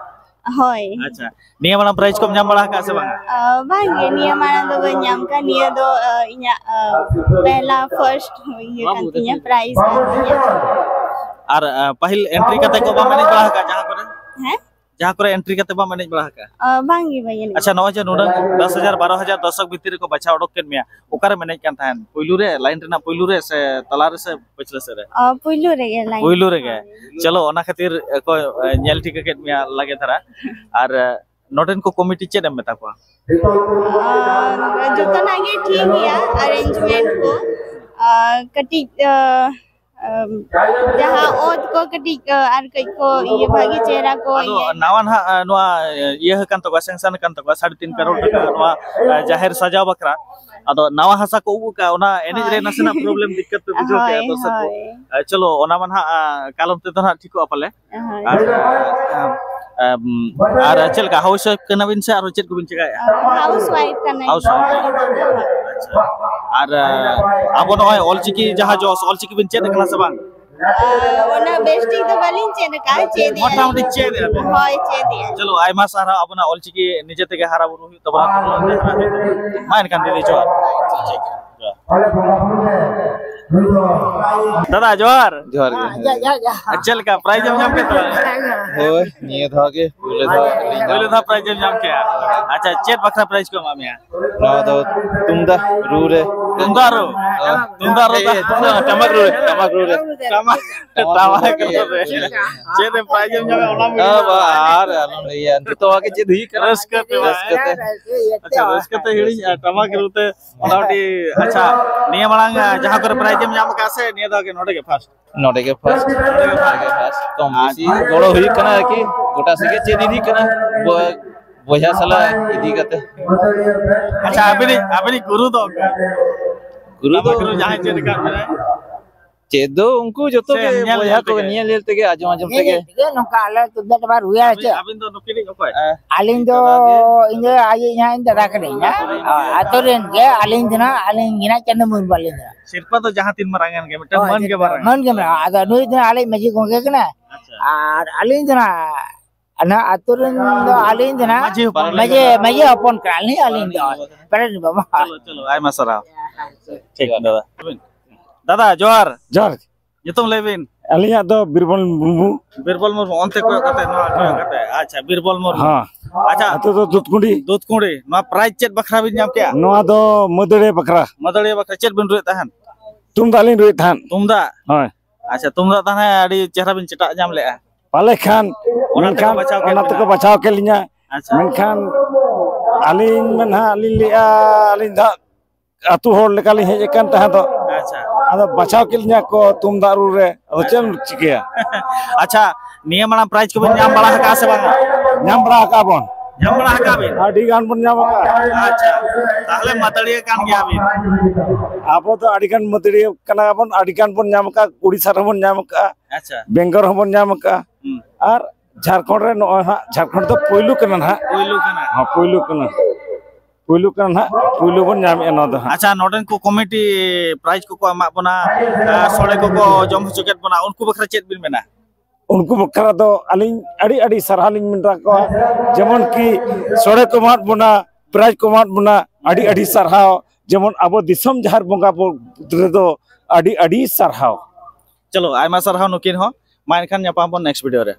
ᱦᱳᱭ᱾ ᱟᱪᱪᱷᱟ, ᱱᱤᱭᱟᱹ ᱢᱟᱲᱟᱝ ᱯᱨᱟᱭᱤᱡᱽ ᱠᱚᱢ ᱧᱟᱢ ᱵᱟᱲᱟ ᱟᱠᱟᱫᱼᱟ ᱥᱮ ᱵᱟᱝᱟ? ᱟᱨ ᱵᱟᱝ ᱜᱮ, ᱱᱤᱭᱟᱹ ᱢᱟᱲᱟᱝ ᱫᱚ ᱵᱟᱹᱧ ᱧᱟᱢ ᱟᱠᱟᱫ᱾ ᱱᱤᱭᱟᱹ ᱫᱚ, ᱟᱨ, ᱤᱧᱟᱜ, ᱟᱨ, ᱯᱮᱦᱞᱟ ᱯᱷᱟᱨᱥᱴ ᱤᱭᱟᱹ ᱠᱟᱱ ᱛᱤᱧᱟ, ᱯᱨᱟᱭᱤᱡᱽ ᱠᱟᱱ ᱛᱤᱧᱟ᱾ ᱟᱨ, ᱟᱨ, ᱯᱟᱹᱦᱤᱞ ᱮᱱᱴᱨᱤ ᱠᱟᱛᱮ ᱠᱚ ᱵᱟᱢ ᱮᱱᱮᱡ ᱵᱟᱲᱟ ᱟᱠᱟᱫ ᱡᱟᱦᱟᱸ ᱠᱚᱨᱮ? ᱦᱮᱸ? ᱡᱟᱦᱟᱸ ᱠᱚᱨᱮ ᱮᱱᱴᱨᱤ ᱠᱟᱛᱮ ᱵᱟᱢ ᱮᱱᱮᱡ ᱵᱟᱲᱟ ᱟᱠᱟᱫᱼᱟ? ᱟᱨ ᱵᱟᱝ ᱜᱮ, ᱵᱟᱹᱧ ᱮᱱᱮᱡ ᱟᱪᱪᱷᱟ, ᱟᱠᱟᱫᱟ᱾ ᱱᱚᱜᱼᱚᱭ ᱡᱮ ᱱᱩᱱᱟᱹᱜ ᱫᱚᱥ ᱦᱟᱡᱟᱨ, ᱵᱟᱨᱚ ᱦᱟᱡᱟᱨ ᱫᱚᱨᱥᱚᱠ ᱵᱷᱤᱛᱤᱨ ᱨᱮᱠᱚ ᱵᱟᱪᱷᱟᱣ ᱚᱰᱚᱠ ᱠᱮᱫ ᱢᱮᱭᱟ, ᱚᱠᱟᱨᱮᱢ ᱮᱱᱮᱡ ᱠᱟᱱ ᱛᱟᱦᱮᱸᱫ? ᱯᱩᱭᱞᱩ ᱨᱮ, ᱞᱟᱭᱤᱱ ᱨᱮᱱᱟᱜ ᱯᱩᱭᱞᱩ ᱨᱮ ᱥᱮ ᱛᱟᱞᱟ ᱨᱮ ᱥᱮ ᱯᱟᱹᱪᱷᱞᱟᱹ ᱥᱮᱫ ᱨᱮ? ᱚ, ᱯᱩᱭᱞᱩ ᱨᱮᱜᱮ, ᱞᱟᱭᱤᱱ᱾ ᱯᱩᱭᱞᱩ ᱨᱮᱜᱮ? ᱦᱳᱭ᱾ ᱪᱚᱞᱚ, ᱚᱱᱟ ᱠᱷᱟᱹᱛᱤᱨ ᱠᱚ, ᱮ, ᱧᱮᱞ ᱴᱷᱤᱠ ᱟᱠᱟᱫ ᱢᱮᱭᱟ ᱞᱟᱜᱮ ᱫᱷᱟᱨᱟ᱾ ᱟᱨ, ᱮ, ᱱᱚᱰᱮᱱ ᱠᱚ ᱠᱚᱢᱤᱴᱤ ᱪᱮᱫ ᱮᱢ ᱢᱮᱛᱟ ᱠᱚᱣᱟ? ᱟᱨ ᱡᱚᱛᱚᱱᱟᱜ ᱜᱮ ᱴᱷᱤᱠ ᱜᱮᱭᱟ, ᱟᱨᱮᱧᱡᱽᱢᱮᱱᱴ ᱠᱚ, ᱟᱨ ᱠᱟᱹᱴᱤᱡ, ᱟᱨ, ᱟᱨ ᱡᱟᱦᱟᱸ ᱚᱛ ᱠᱚ ᱠᱟᱹᱴᱤᱡ, ᱟᱨ ᱠᱟᱹᱡ ᱠᱚ ᱤᱭᱟᱹ ᱵᱷᱟᱹᱜᱤ ᱪᱮᱦᱨᱟ ᱠᱚ ᱟᱫᱚ ᱤᱭᱟᱹ᱾ ᱱᱟᱣᱟ ᱱᱟᱦᱟᱜ, ᱮ, ᱱᱚᱣᱟ, ᱮ, ᱤᱭᱟᱹ ᱟᱠᱟᱱ ᱛᱟᱠᱚᱣᱟ, ᱥᱮᱝᱥᱟᱱ ᱟᱠᱟᱱ ᱛᱟᱠᱚᱣᱟ ᱥᱟᱲᱮ ᱛᱤᱱ ᱠᱟᱨᱳᱲ ᱴᱟᱠᱟ ᱱᱚᱣᱟ, ᱮ, ᱡᱟᱦᱮᱨ ᱥᱟᱡᱟᱣ ᱵᱟᱠᱷᱨᱟ᱾ ᱟᱫᱚ ᱱᱟᱣᱟ ᱦᱟᱥᱟ ᱠᱚ ᱩᱵ ᱟᱠᱟᱫᱼᱟ, ᱚᱱᱟ ᱮᱱᱮᱡ ᱨᱮ ᱦᱳᱭ᱾ ᱱᱟᱥᱮᱱᱟᱜ ᱯᱨᱚᱵᱞᱮᱢ, ᱫᱤᱠᱠᱟᱛ ᱯᱮ ᱵᱩᱡᱷᱟᱹᱣ ᱠᱮᱫᱼᱟ ᱦᱳᱭ, ᱫᱚᱨᱥᱚᱠ ᱠᱚ? ᱦᱳᱭ᱾ ᱮ, ᱪᱚᱞᱚ, ᱚᱱᱟ ᱢᱟ ᱱᱟᱦᱟᱜ, ᱟ, ᱠᱟᱞᱚᱢ ᱛᱮᱫᱚ ᱱᱟᱦᱟᱜ ᱴᱷᱤᱠᱚᱜᱼᱟ ᱯᱟᱞᱮ᱾ ᱦᱳᱭ᱾ ᱟᱨ, ᱮᱢ, ᱮᱢ, ᱟᱨ ᱪᱮᱫ ᱞᱮᱠᱟ, ᱦᱟᱣᱩᱥ ᱣᱟᱭᱤᱯ ᱠᱟᱱᱟᱵᱤᱱ ᱥᱮ ᱟᱨᱦᱚᱸ ᱪᱮᱫ ᱠᱚᱵᱤᱱ ᱪᱮᱠᱟᱭᱮᱫᱼᱟ? ᱦᱟᱣᱩᱥ ᱣᱟᱭᱤᱯ ᱠᱟᱱᱟᱧ᱾ House wife. ᱟᱪᱪᱷᱟ᱾ ᱟᱨ, ᱮ, ᱟᱵᱚ ᱱᱚᱜᱼᱚᱭ ᱚᱞᱪᱤᱠᱤ ᱡᱟᱦᱟᱸ ᱡᱚᱥ, ᱚᱞᱪᱤᱠᱤ ᱵᱤᱱ ᱪᱮᱫ ᱟᱠᱟᱱᱟ ᱥᱮ ᱵᱟᱝ? ᱟᱨ ᱚᱱᱟ ᱵᱮᱥ ᱴᱷᱤᱠ ᱫᱚ ᱵᱟᱹᱞᱤᱧ ᱪᱮᱫ ᱟᱠᱟᱫᱼᱟ, ᱪᱮᱫ ᱮᱫᱼᱟ ᱢᱚᱴᱟᱢᱩᱴᱤ ᱞᱤᱧ᱾ ᱪᱮᱫ ᱮᱫᱼᱟ ᱵᱮᱱ? ᱦᱳᱭ, ᱪᱮᱫ ᱮᱫᱼᱟ᱾ ᱪᱚᱞᱚ, ᱟᱭᱢᱟ ᱥᱟᱨᱦᱟᱣ᱾ ᱟᱵᱚᱱᱟᱜ ᱚᱞᱪᱤᱠᱤ ᱱᱤᱡᱮ ᱛᱮᱜᱮ ᱦᱟᱨᱟ ᱵᱩᱨᱩ ᱦᱩᱭᱩᱜ ᱛᱟᱵᱚᱱᱟ, ᱛᱚᱵᱮ ᱚᱱᱛᱮ ᱦᱟᱨᱟ ᱦᱩᱭᱩᱜ ᱛᱟᱵᱚᱱᱟ᱾ ᱢᱟ ᱮᱱᱠᱷᱟᱱ ᱫᱤᱫᱤ, ᱡᱚᱦᱟᱨ᱾ ᱴᱷᱤᱠ ᱜᱮᱭᱟ᱾ ᱫᱟᱫᱟ ᱡᱚᱦᱟᱨ᱾ ᱡᱚᱦᱟᱨ ᱜᱮ᱾ ᱟᱨ ᱪᱮᱫ ᱞᱮᱠᱟ ᱯᱨᱟᱭᱤᱡᱽ ᱮᱢ ᱧᱟᱢ ᱠᱮᱫ ᱛᱟᱵᱚᱱᱟ? ᱦᱳᱭ, ᱱᱤᱭᱟᱹ ᱫᱷᱟᱣ ᱜᱮ ᱯᱳᱭᱞᱳ ᱫᱷᱟᱣ ᱟᱹᱞᱤᱧ ᱯᱳᱭᱞᱳ ᱫᱷᱟᱣ ᱯᱨᱟᱭᱤᱡᱽ ᱮᱢ ᱧᱟᱢ ᱠᱮᱜᱼᱟ᱾ ᱟᱪᱪᱷᱟ, ᱪᱮᱫ ᱵᱟᱠᱷᱨᱟ ᱯᱨᱟᱭᱤᱡᱽ ᱠᱚ ᱮᱢᱟᱜ ᱢᱮᱭᱟ? ᱱᱚᱣᱟ ᱫᱚ ᱛᱩᱢᱫᱟᱜ ᱨᱩ ᱨᱮ᱾ ᱛᱩᱢᱫᱟᱜ ᱨᱩ? ᱦᱳᱭ᱾ ᱛᱩᱢᱫᱟᱜ ᱨᱩ ᱫᱚ? ᱮ, ᱴᱟᱢᱟᱠ ᱨᱩ ᱨᱮ, ᱴᱟᱢᱟᱠ ᱨᱩ ᱨᱮ᱾ ᱴᱟᱢᱟᱠ, ᱴᱟᱢᱟᱠ ᱨᱩ ᱨᱮ᱾ ᱪᱮᱫ ᱮᱢ ᱯᱨᱟᱭᱤᱡᱽ ᱮᱢ ᱧᱟᱢᱟ ᱚᱱᱟ ᱵᱟᱹᱧ ᱟ, ᱵᱟ, ᱞᱟᱹᱭᱟ᱾ ᱟᱨ ᱟᱞᱚᱢ ᱞᱟᱹᱭᱟ, ᱡᱚᱛᱚᱣᱟᱜ ᱜᱮ ᱪᱮᱫ ᱦᱩᱭᱩᱜ ᱠᱟᱱᱟ? ᱨᱟᱹᱥᱠᱟᱹ ᱛᱮ ᱵᱟᱝ? ᱨᱟᱹᱥᱠᱟᱹ ᱛᱮ᱾ ᱟᱪᱪᱷᱟ, ᱨᱟᱹᱥᱠᱟᱹ ᱛᱮ ᱦᱤᱲᱤᱧ ᱟᱨ ᱴᱟᱢᱟᱠ ᱨᱩ ᱛᱮ ᱢᱚᱴᱟᱢᱩᱴᱤ, ᱟᱪᱪᱷᱟ, ᱱᱤᱭᱟᱹ ᱢᱟᱲᱟᱝ, ᱟ, ᱡᱟᱦᱟᱸ ᱠᱚᱨᱮ ᱯᱨᱟᱭᱤᱡᱽ ᱮᱢ ᱧᱟᱢ ᱟᱠᱟᱫ ᱥᱮ ᱱᱤᱭᱟᱹ ᱫᱷᱟᱣ ᱜᱮ ᱱᱚᱰᱮ ᱜᱮ ᱯᱷᱟᱥᱴ? ᱱᱚᱰᱮ ᱜᱮ ᱯᱷᱟᱥᱴ᱾ ᱱᱚᱰᱮ ᱜᱮ ᱯᱷᱟᱥᱴ᱾ ᱠᱚᱢ ᱵᱮᱥᱤ ᱜᱚᱲᱚ ᱦᱩᱭᱩᱜ ᱠᱟᱱᱟ ᱟᱨᱠᱤ, ᱜᱚᱴᱟ ᱥᱮᱫ ᱜᱮ ᱪᱮᱫ ᱤᱫᱤᱜ ᱠᱟᱱᱟ᱾ ᱵᱚ-, ᱵᱚᱭᱦᱟ ᱥᱟᱞᱟᱜ ᱤᱫᱤ ᱠᱟᱛᱮ᱾ ᱟᱪᱪᱷᱟ, ᱟᱹᱵᱤᱱᱤᱡ, ᱟᱹᱵᱤᱱᱤᱡ ᱜᱩᱨᱩ ᱫᱚ ᱚᱠᱚᱭ? ᱜᱩᱨᱩ ᱫᱚ ᱴᱟᱢᱟᱠ ᱨᱩ ᱡᱟᱦᱟᱸᱭ ᱪᱮᱫ ᱟᱠᱟᱫ ᱵᱤᱱᱟᱭ? ᱪᱮᱫ ᱫᱚ ᱩᱱᱠᱩ ᱡᱚᱛᱚ ᱥᱮ ᱜᱮ ᱧᱮᱞ ᱵᱚᱭᱦᱟ ᱧᱮᱞ ᱠᱚ ᱛᱮᱜᱮ? ᱧᱮᱞ ᱧᱮᱞ ᱛᱮᱜᱮ, ᱟᱸᱡᱚᱢ ᱟᱸᱡᱚᱢ ᱧᱮᱞ ᱛᱮᱜᱮ᱾ ᱧᱮᱞ ᱛᱮᱜᱮ ᱱᱚᱝᱠᱟ ᱟᱞᱮ ᱛᱩᱢᱫᱟᱜ ᱴᱟᱢᱟᱠ ᱨᱩᱭᱟ ᱟᱹᱵᱤᱱ, ᱪᱮᱫ? ᱟᱹᱵᱤᱱ ᱫᱚ ᱱᱩᱠᱤᱱᱤᱡ ᱚᱠᱚᱭ? ᱟᱹᱞᱤᱧ ᱫᱚ, ᱫᱟᱫᱟ ᱜᱮ᱾ ᱤᱧ ᱫᱚ ᱟᱡ ᱤᱡ ᱦᱟᱸᱜ ᱤᱧ ᱫᱟᱫᱟ ᱠᱟᱹᱱᱟᱹᱧ ᱦᱟᱸᱜ᱾ ᱟᱹᱛᱩ ᱨᱮᱱ ᱜᱮ, ᱟᱹᱞᱤᱧ ᱫᱚ ᱱᱟᱦᱟᱜ, ᱟᱹᱞᱤᱧ ᱜᱮ ᱱᱟᱦᱟᱜ ᱪᱟᱸᱫᱚ ᱢᱩᱨᱢᱩ ᱟᱹᱞᱤᱧ ᱫᱚ᱾ ᱥᱤᱨᱯᱟᱹ ᱫᱚ ᱡᱟᱦᱟᱸ ᱛᱤᱱ ᱢᱟᱨᱟᱝ ᱮᱱ ᱜᱮ, ᱢᱤᱫᱴᱟᱝ ᱦᱳᱭ, ᱢᱟᱹᱱ ᱜᱮ ᱢᱟᱨᱟᱝ᱾ ᱢᱟᱹᱱ ᱜᱮ ᱢᱟᱨᱟᱝ᱾ ᱟᱫᱚ ᱱᱩᱭ ᱫᱚ ᱱᱟᱦᱟᱜ ᱟᱞᱮ ᱢᱟᱹᱡᱷᱤ ᱜᱚᱢᱠᱮ ᱠᱟᱱᱟᱭ᱾ ᱟᱪᱪᱷᱟ᱾ ᱟᱨ ᱟᱹᱞᱤᱧ ᱫᱚ ᱱᱟᱦᱟᱜ, ᱱᱟᱦᱟᱜ ᱟᱹᱛᱩ ᱨᱮᱱ ᱫᱚ ᱟᱹᱞᱤᱧ ᱫᱚ ᱱᱟᱦᱟᱜ ᱢᱟᱹᱡᱷᱤ ᱦᱚᱯᱚᱱ ᱢᱟᱹᱡᱷᱤ, ᱠᱟᱱᱟ᱾ ᱢᱟᱹᱡᱷᱤ ᱦᱚᱯᱚᱱ ᱠᱟᱱᱟᱞᱤᱧ ᱟᱹᱞᱤᱧ ᱫᱚ᱾ ᱯᱟᱨᱟᱱᱤᱠ ᱵᱟᱵᱟ᱾ ᱪᱚᱞᱚ, ᱪᱚᱞᱚ, ᱟᱭᱢᱟ ᱥᱟᱨᱦᱟᱣ᱾ ᱴᱷᱤᱠ, ᱫᱟᱫᱟ᱾ ᱫᱟᱫᱟ, ᱡᱚᱦᱟᱨ᱾ ᱡᱚᱦᱟᱨ᱾ ᱧᱩᱛᱩᱢ ᱞᱟᱹᱭ ᱵᱤᱱ᱾ ᱟᱹᱞᱤᱧᱟᱜ ᱫᱚ ᱵᱤᱨᱵᱚᱞ ᱢᱩᱨᱢᱩ᱾ ᱵᱤᱨᱵᱚᱞ ᱢᱩᱨᱢᱩ, ᱚᱱᱛᱮ ᱠᱚᱭᱚᱜ ᱠᱟᱛᱮ, ᱱᱚᱣᱟ ᱠᱚᱭᱚᱜ ᱠᱟᱛᱮ᱾ ᱟᱪᱪᱷᱟ, ᱵᱤᱨᱵᱚᱞ ᱢᱩᱨᱢᱩ᱾ ᱦᱮᱸ᱾ ᱟᱪᱪᱷᱟ᱾ ᱟᱹᱛᱩ ᱫᱚ ᱫᱩᱛᱠᱩᱸᱰᱤ᱾ ᱫᱩᱛᱠᱩᱸᱰᱤ᱾ ᱱᱚᱣᱟ ᱯᱨᱟᱭᱤᱡᱽ ᱪᱮᱫ ᱵᱟᱠᱷᱨᱟ ᱵᱤᱱ ᱧᱟᱢ ᱠᱮᱜᱼᱟ? ᱱᱚᱣᱟ ᱫᱚ ᱢᱟᱹᱫᱟᱹᱲᱤᱭᱟᱹ ᱵᱟᱠᱷᱨᱟ᱾ ᱢᱟᱹᱫᱟᱹᱲᱤᱭᱟᱹ ᱵᱟᱠᱷᱨᱟ ᱪᱮᱫ ᱵᱤᱱ ᱨᱩᱭᱮᱫ ᱛᱟᱦᱮᱸᱱ? ᱛᱩᱢᱫᱟᱜ ᱞᱤᱧ ᱨᱩᱭᱮᱫ ᱛᱟᱦᱮᱸᱫ᱾ ᱛᱩᱢᱫᱟᱜ? ᱦᱳᱭ᱾ ᱟᱪᱪᱷᱟ, ᱛᱩᱢᱫᱟᱜ ᱛᱟᱦᱚᱞᱮ ᱟᱹᱰᱤ ᱪᱮᱦᱨᱟ ᱵᱤᱱ ᱪᱮᱴᱟᱜ ᱧᱟᱢ ᱞᱮᱜᱼᱟ᱾ ᱯᱟᱞᱮ ᱠᱷᱟᱱ, ᱚᱱᱟ ᱛᱮᱠᱚ ᱢᱮᱱᱠᱷᱟᱱ ᱵᱟᱪᱷᱟᱣ ᱠᱮᱫ ᱚᱱᱟ ᱵᱤᱱᱟ᱾ ᱛᱮᱠᱚ ᱵᱟᱪᱷᱟᱣ ᱠᱮᱫ ᱞᱤᱧᱟ᱾ ᱟᱪᱪᱷᱟ᱾ ᱢᱮᱱᱠᱷᱟᱱ ᱟᱹᱞᱤᱧ ᱢᱟ ᱱᱟᱦᱟᱜ ᱞᱤᱧ ᱞᱟᱹᱭᱮᱫᱼᱟ, ᱟᱹᱞᱤᱧ ᱫᱚ ᱦᱟᱸᱜ ᱟᱹᱛᱩ ᱦᱚᱲ ᱞᱮᱠᱟᱞᱤᱧ ᱦᱮᱡ ᱟᱠᱟᱱ ᱛᱟᱦᱮᱸ ᱫᱚ᱾ ᱟᱪᱪᱷᱟ᱾ ᱟᱫᱚ ᱵᱟᱪᱷᱟᱣ ᱠᱮᱫ ᱞᱤᱧᱟ ᱠᱚ ᱛᱩᱢᱫᱟᱜ ᱨᱩ ᱨᱮ, ᱟᱫᱚ ᱪᱮᱫ ᱮᱢ ᱪᱤᱠᱟᱹᱭᱟ? ᱟᱪᱪᱷᱟ, ᱱᱤᱭᱟᱹ ᱢᱟᱲᱟᱝ ᱯᱨᱟᱭᱤᱡᱽ ᱠᱚᱵᱤᱱ ᱧᱟᱢ ᱵᱟᱲᱟ ᱟᱠᱟᱫᱼᱟ ᱥᱮ ᱵᱟᱝᱟ? ᱧᱟᱢ ᱵᱟᱲᱟ ᱟᱠᱟᱫ ᱵᱚᱱ᱾ ᱧᱟᱢ ᱵᱟᱲᱟ ᱟᱠᱟᱫ ᱵᱤᱱ? ᱟᱹᱰᱤ ᱜᱟᱱ ᱵᱚᱱ ᱧᱟᱢ ᱟᱠᱟᱫᱼᱟ᱾ ᱟᱪᱪᱷᱟ, ᱛᱟᱦᱚᱞᱮ ᱢᱟᱹᱫᱟᱹᱲᱤᱭᱟᱹ ᱠᱟᱱ ᱜᱮᱭᱟ ᱵᱤᱱ᱾ ᱟᱵᱚ ᱫᱚ ᱟᱹᱰᱤ ᱜᱟᱱ ᱢᱟᱹᱫᱟᱹᱲᱤᱭᱟᱹ ᱠᱟᱱᱟ ᱵᱚᱱ, ᱟᱹᱰᱤ ᱜᱟᱱ ᱵᱚᱱ ᱧᱟᱢ ᱟᱠᱟᱫᱼᱟ, ᱩᱲᱤᱥᱥᱟ ᱨᱮᱦᱚᱸ ᱵᱚᱱ ᱧᱟᱢ ᱟᱠᱟᱫᱼᱟ, ᱟᱪᱪᱷᱟ᱾ ᱵᱮᱝᱜᱚᱞ ᱨᱮᱦᱚᱸ ᱵᱚᱱ ᱧᱟᱢ ᱟᱠᱟᱫᱼᱟ᱾ ᱦᱩᱸ᱾ ᱟᱨ ᱡᱷᱟᱲᱠᱷᱚᱸᱰ ᱨᱮ ᱱᱚᱜᱼᱚᱭ ᱦᱟᱸᱜ, ᱡᱷᱟᱲᱠᱷᱚᱸᱰ ᱫᱚ ᱯᱳᱭᱞᱳ ᱠᱟᱱᱟ ᱱᱟᱦᱟᱜ᱾ ᱯᱳᱭᱞᱳ ᱠᱟᱱᱟ᱾ ᱦᱚᱸ, ᱯᱳᱭᱞᱳ ᱠᱟᱱᱟ᱾ ᱯᱳᱭᱞᱳ ᱠᱟᱱᱟ ᱱᱟᱦᱟᱜ, ᱯᱳᱭᱞᱳ ᱵᱚᱱ ᱧᱟᱢᱮᱫᱼᱟ ᱱᱚᱣᱟ ᱫᱚ ᱦᱟᱸᱜ᱾ ᱟᱪᱪᱷᱟ, ᱱᱚᱰᱮᱱ ᱠᱚ ᱠᱚᱢᱤᱴᱤ ᱯᱨᱟᱭᱤᱡᱽ ᱠᱚᱠᱚ ᱮᱢᱟᱜ ᱵᱚᱱᱟ, ᱟᱨ ᱥᱚᱲᱮ ᱠᱚᱠᱚ ᱡᱚᱢ ᱦᱚᱪᱚ ᱠᱮᱫ ᱵᱚᱱᱟ, ᱩᱱᱠᱩ ᱵᱟᱠᱷᱨᱟ ᱪᱮᱫ ᱵᱤᱱ ᱢᱮᱱᱟ? ᱩᱱᱠᱩ ᱵᱟᱠᱷᱨᱟ ᱫᱚ ᱟᱹᱞᱤᱧ ᱟᱹᱰᱤ ᱟᱹᱰᱤ ᱥᱟᱨᱦᱟᱣ ᱞᱤᱧ ᱢᱮᱱ ᱟᱠᱚᱣᱟ, ᱡᱮᱢᱚᱱ ᱠᱤ ᱥᱚᱲᱮ ᱠᱚ ᱮᱢᱟᱫ ᱵᱚᱱᱟ, ᱯᱨᱟᱭᱤᱡᱽ ᱠᱚ ᱮᱢᱟᱫ ᱵᱚᱱᱟ, ᱟᱹᱰᱤ ᱟᱹᱰᱤ ᱥᱟᱨᱦᱟᱣ᱾ ᱡᱮᱢᱚᱱ ᱟᱵᱚ ᱫᱤᱥᱚᱢ ᱡᱟᱦᱮᱨ ᱵᱚᱸᱜᱟ ᱵᱚ-, ᱨᱮᱫᱚ ᱟᱹᱰᱤ ᱟᱹᱰᱤ ᱥᱟᱨᱦᱟᱣ᱾ ᱪᱚᱞᱚ, ᱟᱭᱢᱟ ᱥᱟᱨᱦᱟᱣ ᱱᱩᱠᱤᱱ ᱦᱚᱸ᱾ ᱢᱟ ᱮᱱᱠᱷᱟᱱ ᱧᱟᱯᱟᱢ ᱵᱚᱱ next video ᱨᱮ᱾